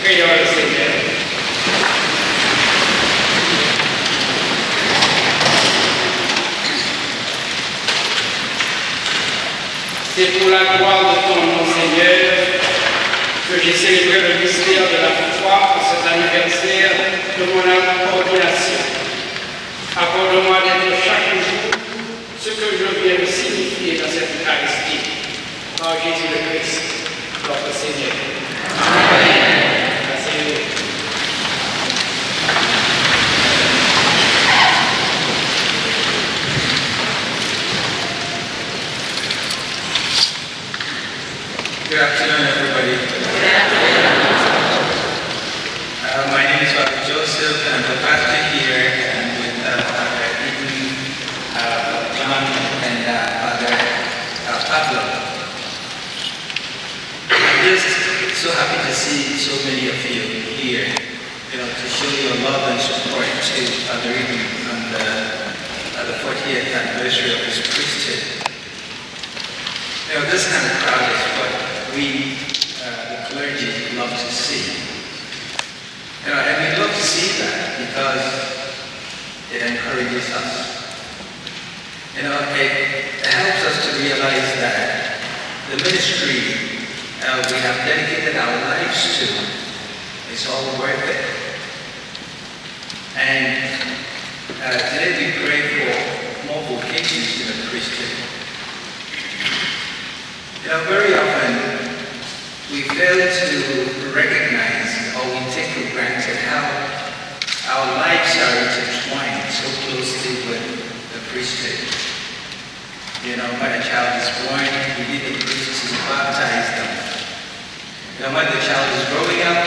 Prions le Seigneur. C'est pour la gloire de ton nom, Seigneur, que j'ai célébré le mystère de la foi en cet anniversaire de mon ordination. Accorde-moi d'être chaque jour ce que je viens de signifier dans cette Eucharistie. Par Jésus le Christ, notre Seigneur. Amen. Asseyez-vous. Good afternoon, everybody. Uh, my name is Father Joseph. I'm the pastor here, and with uh, Father Eaton, uh, John, and uh, Father uh, Pablo. I'm just so happy to see so many of you here, you know, to show your love and support to Father Eaton on the, uh, the fortieth anniversary of his priesthood. You know, this kind of crowd is what we, uh, the clergy, love to see. You know, and we love to see that because it encourages us. You know, it helps us to realize that the ministry uh, we have dedicated our lives to is all worth it. And uh, today we pray for more vocations to the priesthood. You know, very often we fail to recognize or we take for granted how our lives are intertwined so closely with the priesthood. You know, when a child is born, we need the priest to baptize them. You know, when the child is growing up,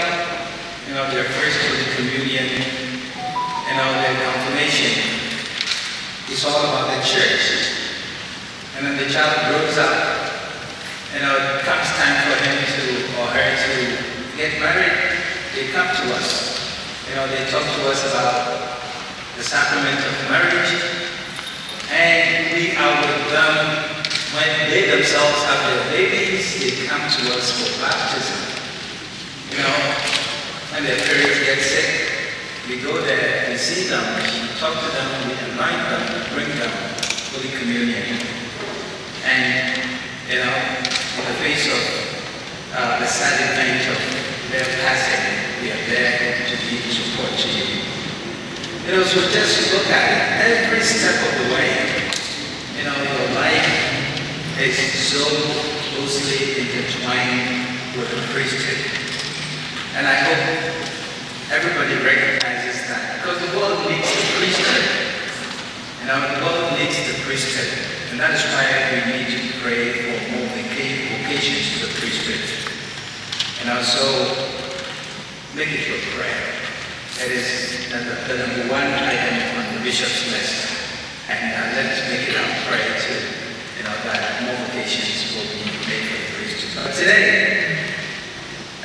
you know, their first Holy Communion, you know, their confirmation, it's all about the church. And then the child grows up, you know, it comes time for him to or her to get married, they come to us. You know, they talk to us about the sacrament of marriage, and we are with them when they themselves have their babies, they come to us for baptism. You know, when their parents get sick, we go there, we see them, we talk to them, we anoint them, we bring them Holy Communion. And, you know, in the face of uh, the sad event of their passing, we are there to be in support to you. You know, so just look at it every step of the way. You know, your life is so closely intertwined with the priesthood. And I hope everybody recognizes that because the world needs the priesthood. And our world needs the priesthood. And that is why we need to pray for more voca- vocations to the priesthood. And also, make it your prayer. That is the, the number one item on the bishop's list. And uh, let us make it our prayer too, you know, that more vocations will be made for the priesthood. But today,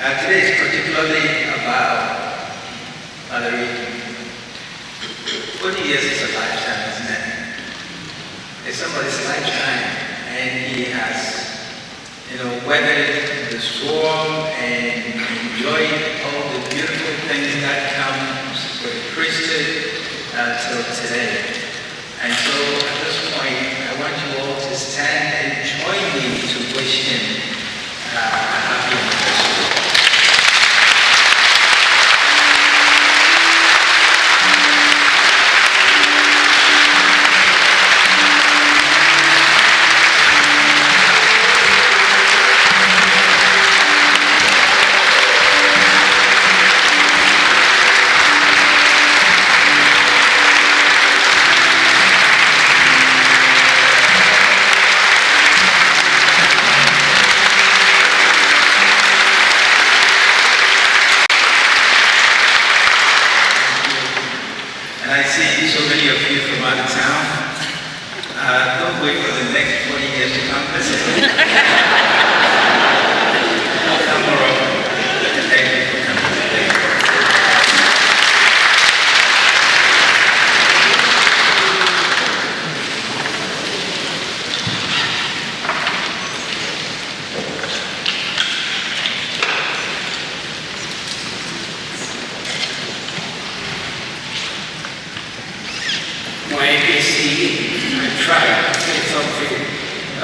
uh, today is particularly about Father Eaton. Forty years is a lifetime, isn't it? It's somebody's lifetime, and he has, you know, weathered the storm and enjoyed all the beautiful things that comes with the priesthood until today. And so at this point, I want you all to stand and join me to wish him uh, a happy anniversary.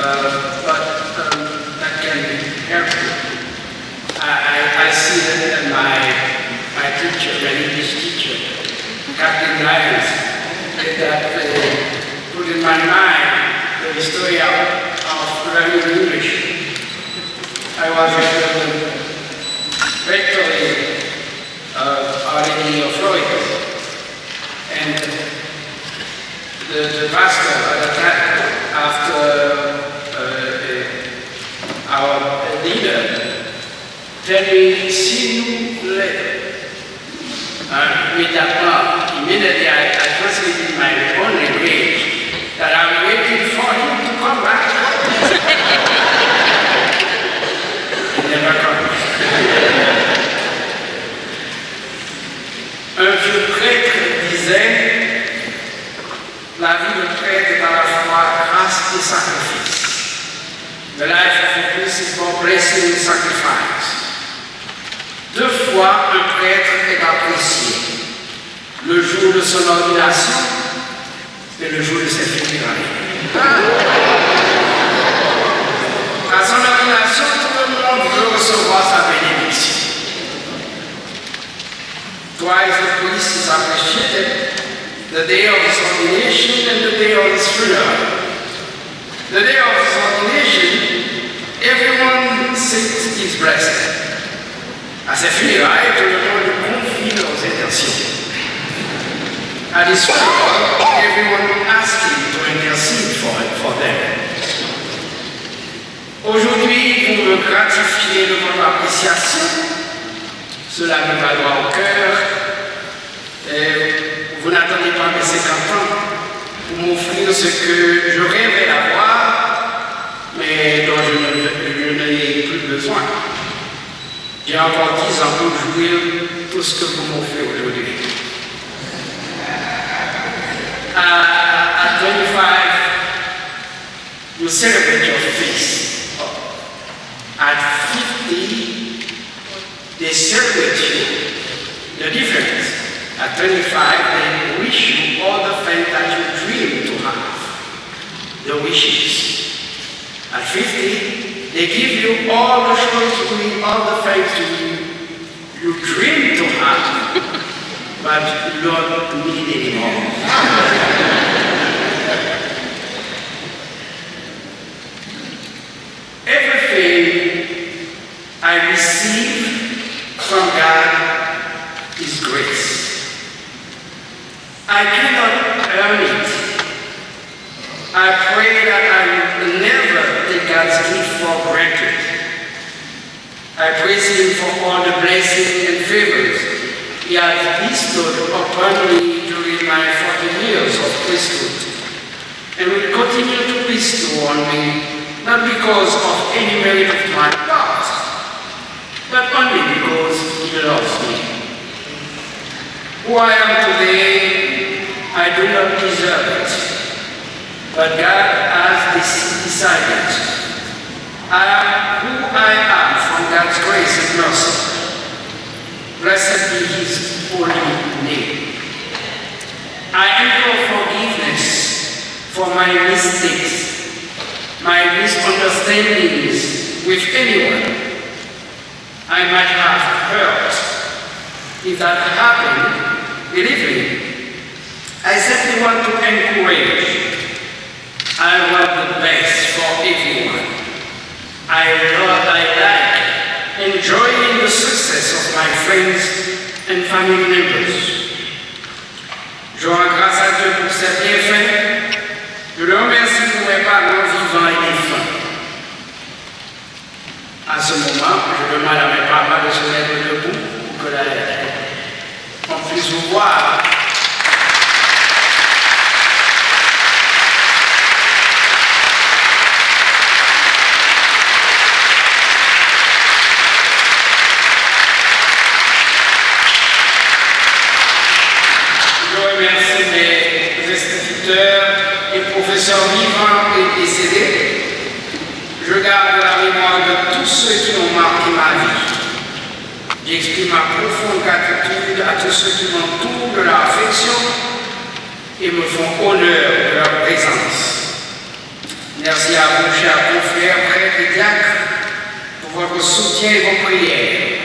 Uh, but um, that can help you. I, I, I see that, that my, my teacher, my English teacher, Captain Lyons, did that uh, put in my mind the history of, of learning English. I was at the rectory of Our Lady of Lourdes, and the, the pastor at the time, after uh, our leader, tell me, "See you later." Uh, immediately, immediately I, I translated in my own language that I'm waiting for him to come back. He never comes. Un vieux prêtre disait, la vie de prêtre est à la fois grâce et sacrifice. The life of a priest is both blessing and sacrifice. Deux fois un prêtre est apprécié, le jour de son ordination et le jour de ses funérailles. À son ordination, tout le monde veut recevoir sa bénédiction. Twice the priest is appreciated, the day of his ordination and the day of his funeral. The day of his ordination, everyone says he's blessed. À ses funérailles, tout le monde lui confie leurs intentions. At his funeral, everyone asks him to intercede for, for them. Aujourd'hui, vous me gratifiez de votre appréciation. Cela me va droit au cœur. Euh, vous n'attendez pas mes cinquante ans pour m'offrir ce que je rêvais d'avoir, mais dont je ne, je n'ai plus besoin. J'ai encore dix ans pour jouir tout ce que vous m'offrez aujourd'hui. À, à twenty-five, you celebrate your face. At fifty, they celebrate you. The difference, at twenty-five, they wish you all the things that you dream to have. The wishes. At fifty, they give you all the things you, all the things you, you dream to have, but you don't need anymore. Everything I receive from God is grace. I cannot earn it. I pray that I will never take God's gift for granted. I praise Him for all the blessings and favors He has bestowed upon me during my forty years of priesthood, and will continue to bestow on me, not because of any merit of my past, but only because He loves me. Who I am today, I do not deserve it, but God has dec- decided I am who I am from God's grace and mercy. Blessed be His holy name. I implore forgiveness for my mistakes, my misunderstandings with anyone I might have hurt. If that happened, believe me, I simply want to encourage. I want the best for everyone. I love, I like enjoying the success of my friends and family members. Je rends grâce à Dieu pour ses bienfaits. Je le remercie pour mes parents vivants et défunts. À ce moment, je demande à mes parents de se mettre debout pour que la, on puisse vous voir. Je remercie mes instituteurs et professeurs vivants et décédés. Je garde la mémoire de tous ceux qui ont marqué ma vie. J'exprime ma profonde gratitude à tous ceux qui m'entourent de leur affection et me font honneur de leur présence. Merci à vous, chers confrères, prêtres et diacres, pour votre soutien et vos prières.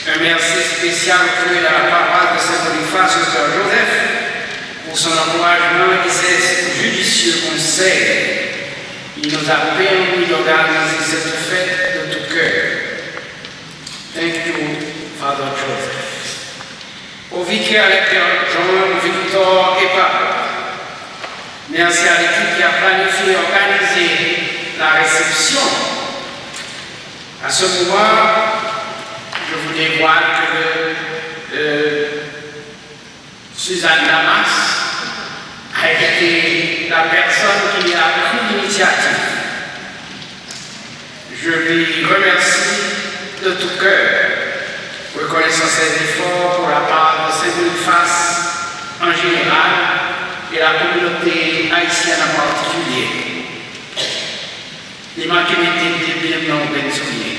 Un merci spécial au curé de la paroisse de Saint-Boniface, Docteur Joseph, pour son encouragement et ses judicieux conseils. Il nous a permis d'organiser cette fête de tout cœur. Thank you, Father Joseph. Au vicaire, lecteur John Victor Epard. Merci à l'équipe qui a planifié et organisé la réception. À ce moment, je vous dévoile que le, euh, Suzanne Damas a été la personne qui a pris l'initiative. Je lui remercie de tout cœur, reconnaissant ses efforts pour la part de Saint-Boniface en général et la communauté haïtienne en particulier. Li manke mete de pye m nan yon grenn soulye.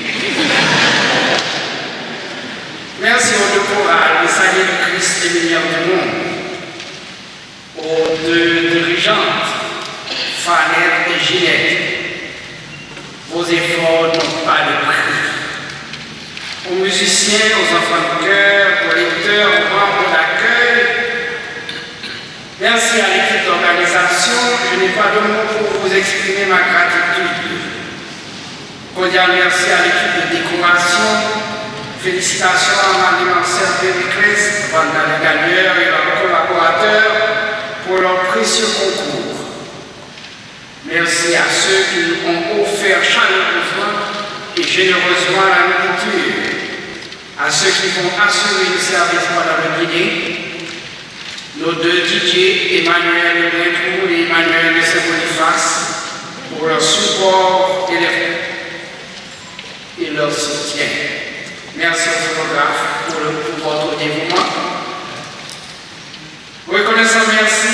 Merci aux deux chorales, Les Alliés du Christ et Lumière du Monde, aux deux dirigeantes, Fanette et Ginette. Vos efforts n'ont pas de prix. Aux musiciens, aux enfants de chœur, aux lecteurs, aux membres d'accueil, merci à l'équipe d'organisation. Je n'ai pas de mots pour vous exprimer ma gratitude. Cordial merci à l'équipe de décoration. Félicitations à Marie-Marcelle Périclès, Wanda Le Gagneur et leurs collaborateurs pour leur précieux concours. Merci à ceux qui ont offert chaleureusement et généreusement la nourriture, à ceux qui vont assurer le service pendant le dîner, nos deux D J, Emmanuel de Brintrou et Emmanuel de Saint-Boniface, pour leur support et leur, et leur soutien. Merci aux photographes pour le, pour votre dévouement. Reconnaissant merci,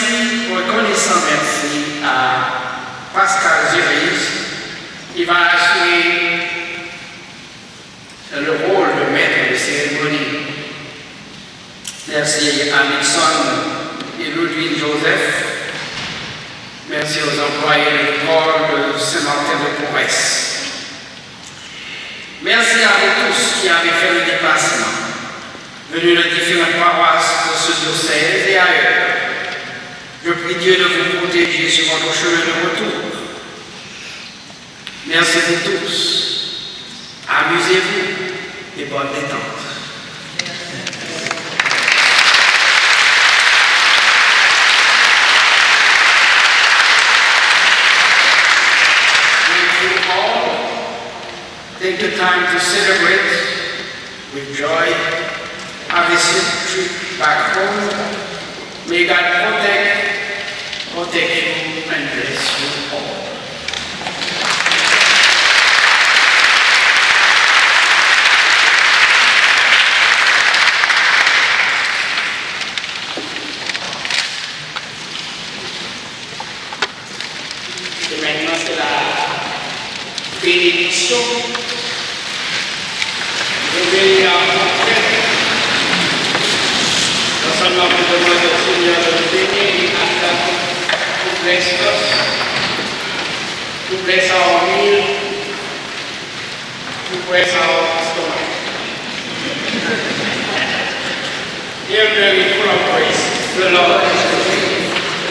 reconnaissant merci à Pascal Zerius, qui va assurer le rôle de maître de cérémonie. Merci à Nixon et Ludwig Joseph. Merci aux employés de l'école de Saint-Martin de Porres. Merci à vous tous qui avez fait le déplacement, venus de différentes paroisses de ce diocèse et ailleurs. Je prie Dieu de vous protéger sur votre chemin de retour. Merci vous tous. Amusez-vous et bonne détente. Thank you all. Take the time to celebrate with joy. Have a safe trip back home. May God protect, protect you and bless you all. E mentnan, se la benediksyon. Mwen beni a konfè. Ansanm nan, pou demande Senyè de beni e atann pou blès, pou blès a mil. Ou kwè sa w paske w Hear the miracle of grace. The Lord is with you.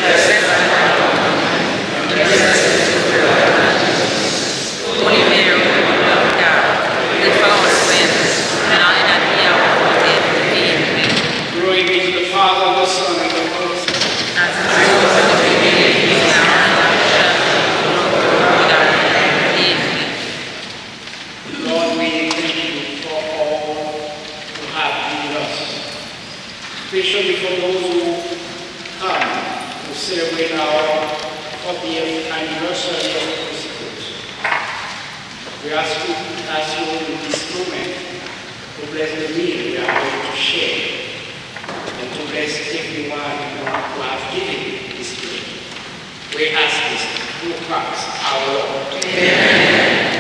Blessed are you among women, and blessed is the fruit of your womb, Jesus. Holy Mary, Mother of God, pray for us sinners, now and at the hour of our death. Amen. Glory be to the Father, the Son, and the Holy Spirit. As it was in the beginning, is now, and ever shall be, world without end. Amen. Lord, we thank you for all who have been with us, especially for those who come to celebrate our fortieth anniversary of priesthood. We ask you, ask you in this moment to bless the meal we are going to share and to bless everyone who have given this meal. We ask this through Christ our Lord. Amen.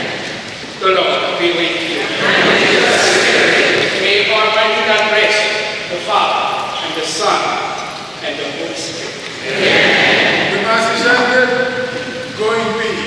The Lord be with you. May Almighty God bless you, the Father, and the Son, and the Holy Spirit. Amen. The Mass is ended. Go in peace.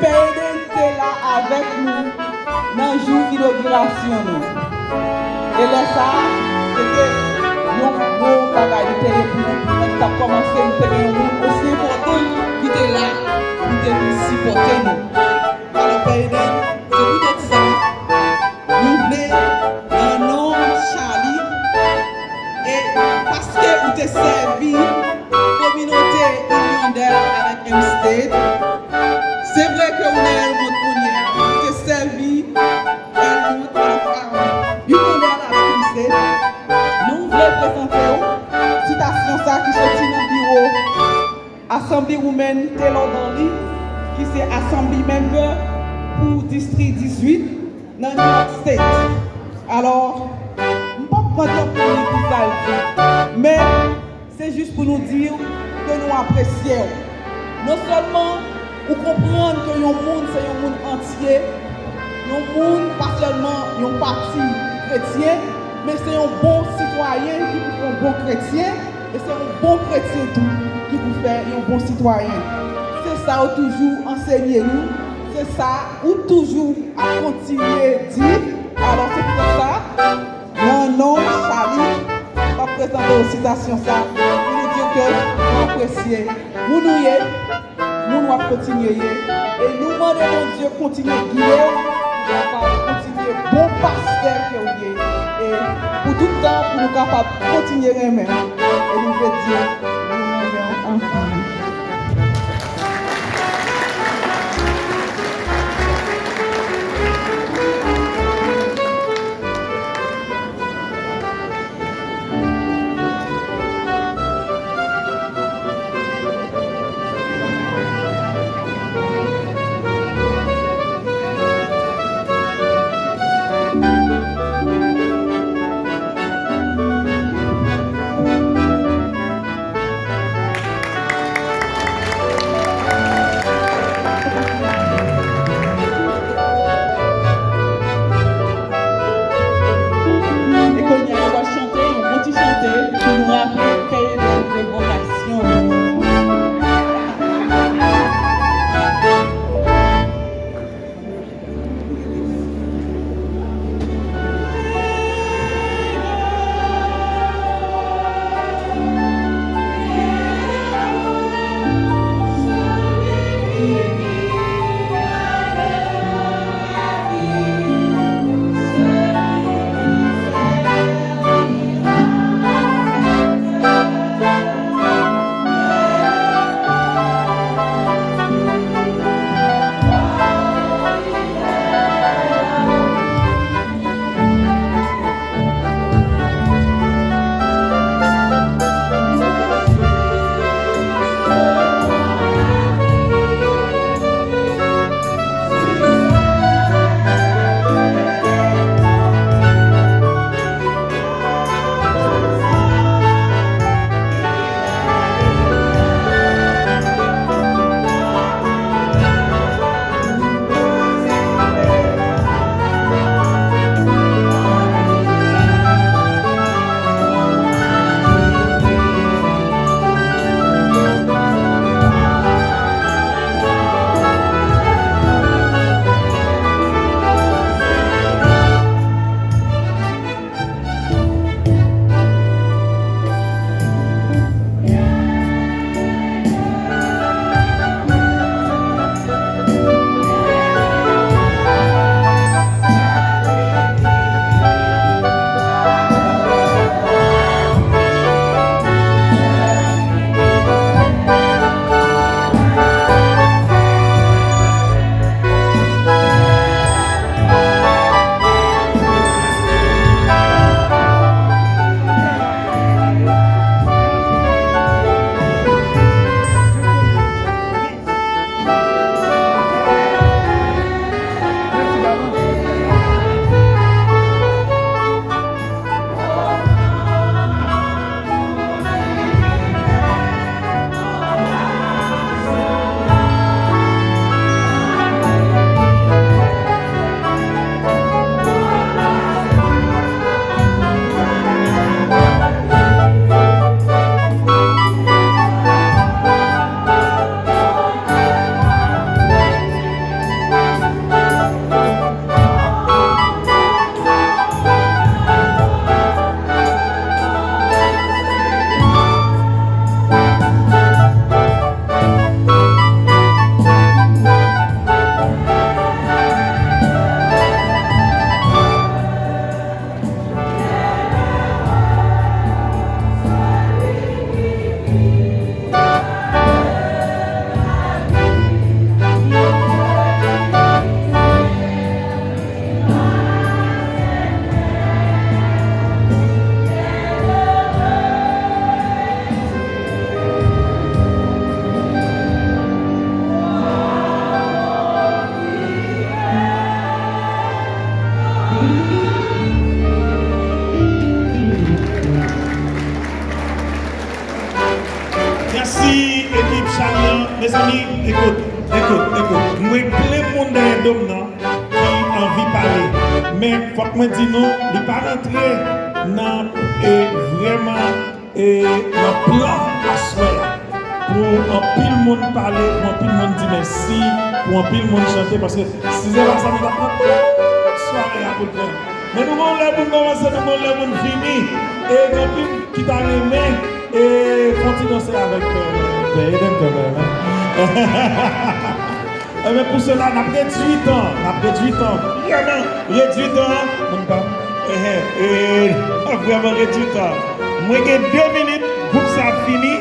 Pè Eden te la avèk nou nan jou inogirasyon nou. E lè sa a, se te yon gwo bagay li te ye pou nou. Lè nou t ap kòmanse, nou te gen yon moun osi enpòtan ki te la pou te vin sipòte nou. Alò, Pè Eden, se poutèt sa, nou vle, nan non Charlie, e paske ou te sèvi kominote Uniondale avèk M-State, se vre ke ou nan Elmont kounye a, ou te sèvi Elmont avèk, a, Uniondale avèk M-State, nou vle prezante w sitasyon sa ki soti nan biwo Assemblywoman Taylor Darly, ki se Assembly Member pou Distri dizuit nan New York State. Alò, m p ap pran tan pou m li pou sa l di, men se jis pou nou di w ke nou apresye w. Non sèlman ou konprann ke yon moun se yon moun antye, yon moun pa sèlman yon pati kretyen, men se yon bon sitwayen ki pou fè yon bon kretyen, e se yon bon kretyen tou ki pou fè yon bon sitwayen. Se sa ou toujou ansenye nou, se sa ou toujou ap kontinye di. Alò, se poutèt sa, nan non Charlie, m ap prezante w sitasyon sa pou nou di ke nou apresye moun ou ye, moun w ap kontinye ye, e nou mande Bondye kontinye gide w, pou w kapab kontinye bon pastè ke w ye, e pou tout tan, pou nou kapab kontinye renmen w, e nou vle di w, nou renmen w anpil. Dom nan ki anvi pale. Men fòk mwen di nou, li pa rantre nan, e, vrèman, e, nan plan aswè a. Pou anpil moun pale, pou anpil moun di mèsi, pou anpil moun chante, paske si se pa sa, nou t ap pran tout sware a pou l fè. Men nou gon lè pou n kòmanse, nou gon lè pou n fini. E gen anpil ki ta renmen, e, fè yon ti danse avèk, e, Pè Eden kanmenm, en. Enben, pou sela, n ap redui tan, n ap redui tan, vrèman redui tan, moun pa, enhen, e, n ap vrèman redui tan. Mwen gen de minit, gwoup sa ap fini,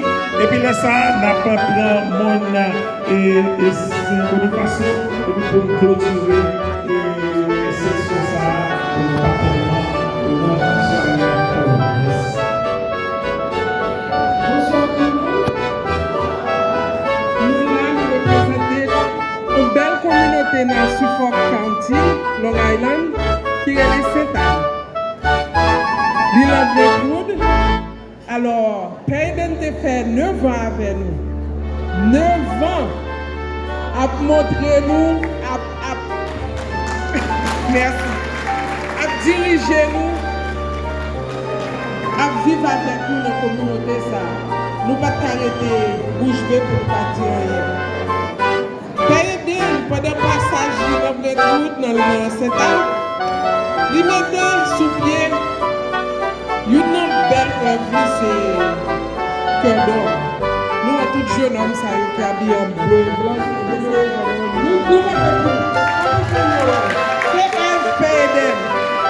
epi lè sa a, n ap pran moun, e, e, Sen Bonifaso, epi pou n klotire, e, seksyon sa a, pou nou pa tèlman, e, nan sware a ankò. Mèsi. Bonswa tout moun. Nou la, nou reprezante yon bèl kominote nan Suffolk County, Long Island, ki rele Sentàn. Li nan Brentwood. Alò, Pè Eden te fè nèf an avè nou. Nèf an ap montre nou, ap, ap, mèsi. Ap dirije nou, ap viv avèk nou nan kominote sa a. Nou pa t ka rete bouch be pou nou pa di anyen. Pè Eden, pandan pasaj li nan Brentwood, nan, nan Sentàn, li mete sou pye youn nan bèl èv li, se Kè Dòm. Nou wè tout jennonm sa yo ki abiye an ble, blan, nou, nou mete pou, pou Senyè a. Se èv Pè Eden,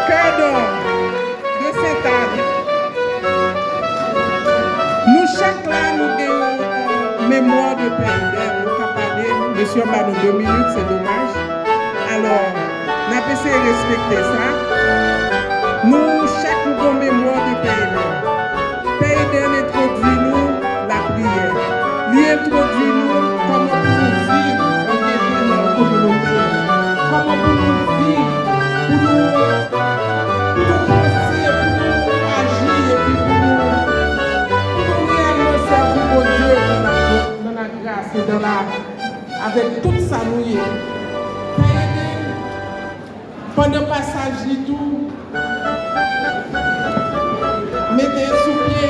Kè Dòm. De Sentàn. Nou chak la, nou gen yon, euh, memwa de Pè Eden. Nou ka pale, mesye an ba nou de minit, se domaj. Alò, n ap eseye respekte sa. Nou chak, nou gen yon memwa de Pè Eden. Pè Eden entwodui nou lapriyè. Li entwodui nou kòman pou nou viv an gen pen nan kominote. Kòman pou nou viv, pou nou, pou nou panse, pou nou aji, epi pou nou, pou nou reyèlman sèvi Bondye dans la, dans la grâce et dans la, avèk tout sa nou ye. Pè Eden, pandan pasaj li tou, mete sou pye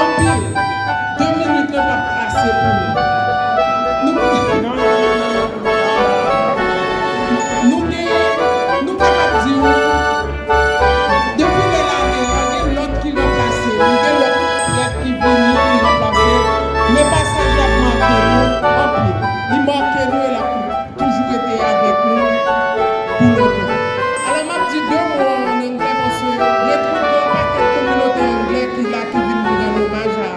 anpil. De minit lan p ap ase pou nou. Nou, nou gen, nou kapab di w, depi lè l ale a, gen lòt ki ranplase l, gen lòt prèt ki vini, ki ranplase l. Men pasaj la ap make nou anpil. Li make nou e l ap toujou rete avèk nou pou lontan. Alò, m ap di de mo an anglè, paske Brentwood gen yon pakèt kominote anglè ki la, ki vin pou rann omaj a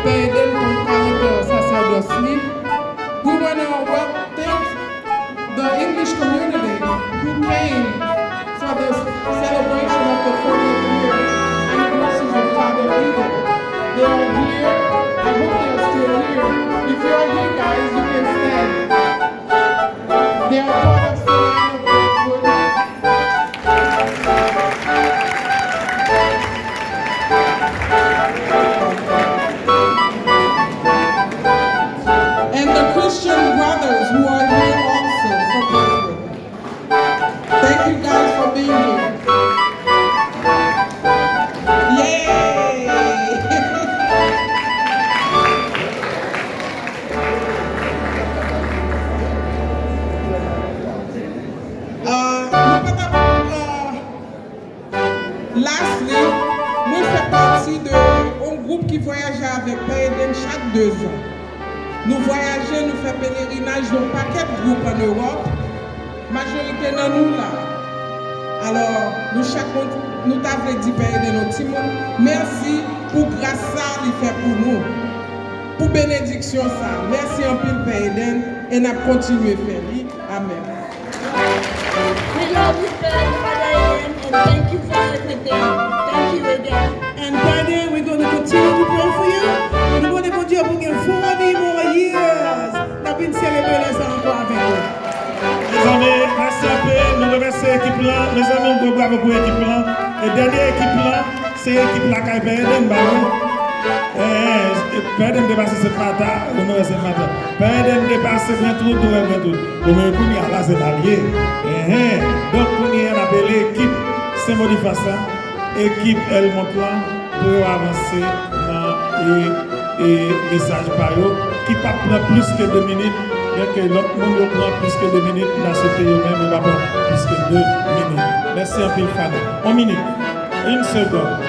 Pè Eden pou karant an sasèdòs li. We wanna wel-, thank the English community who came for this celebration of the fortieth year anniversary of Father Eden. They are here. I hope they are still here. If you are here, guys, you can stand. They are part of Saint Anne of Brentwood. And the Christian brothers who are here also from Brentwood. Thank you guys for being here. Yay! Euh, nou pa t ap, euh, lastly, mwen fè pati de yon gwoup ki vwayaje avèk Pè Eden chak dezan. Nou vwayaje, nou fè pelerinaj yon pakèt gwoup ann Ewòp. Majorite nan nou la. Alò, nou chak, nou, nou ta vle di Pè Eden yon timoun mèsi pou gras sa li fè pou nou, pou benediksyon sa. Mèsi anpil, Pè Eden, e n ap kontinye fè li. Amèn. We love you, Father Eden, and thank you for everything. Thank you again. And Father, we're gonna continue to pray for you. Nou mande Bondye pou gen forty more years. N ap vin selebre lè sa ankò avèk ou. Mezanmi, mèsi anpil. Nou remèsye ekip lan. Mezanmi, yon gwo bravo pou ekip lan. E dènye ekip lan, se ekip Lakay Pè Eden, ba wi. Eh, Pèdèn depase Sent Mata, nou wè Sent Mata. Pèdèn depase Brentwood, nou wè Brentwood. Bon, men kounye a la, se la l ye. Enhen. Donk, kounye a, n ap rele ekip Sen Bonifas la, ekip Èlmont lan, pou yo avanse nan e, e, mesaj pa yo, ki p ap pran plis ke de minit. Donk, lòt moun yo pran plis ke de minit, n a swete yo menm, yo pa pran plis ke de minit. Mèsi anpil, Fanny. Yon minit. Une seconde.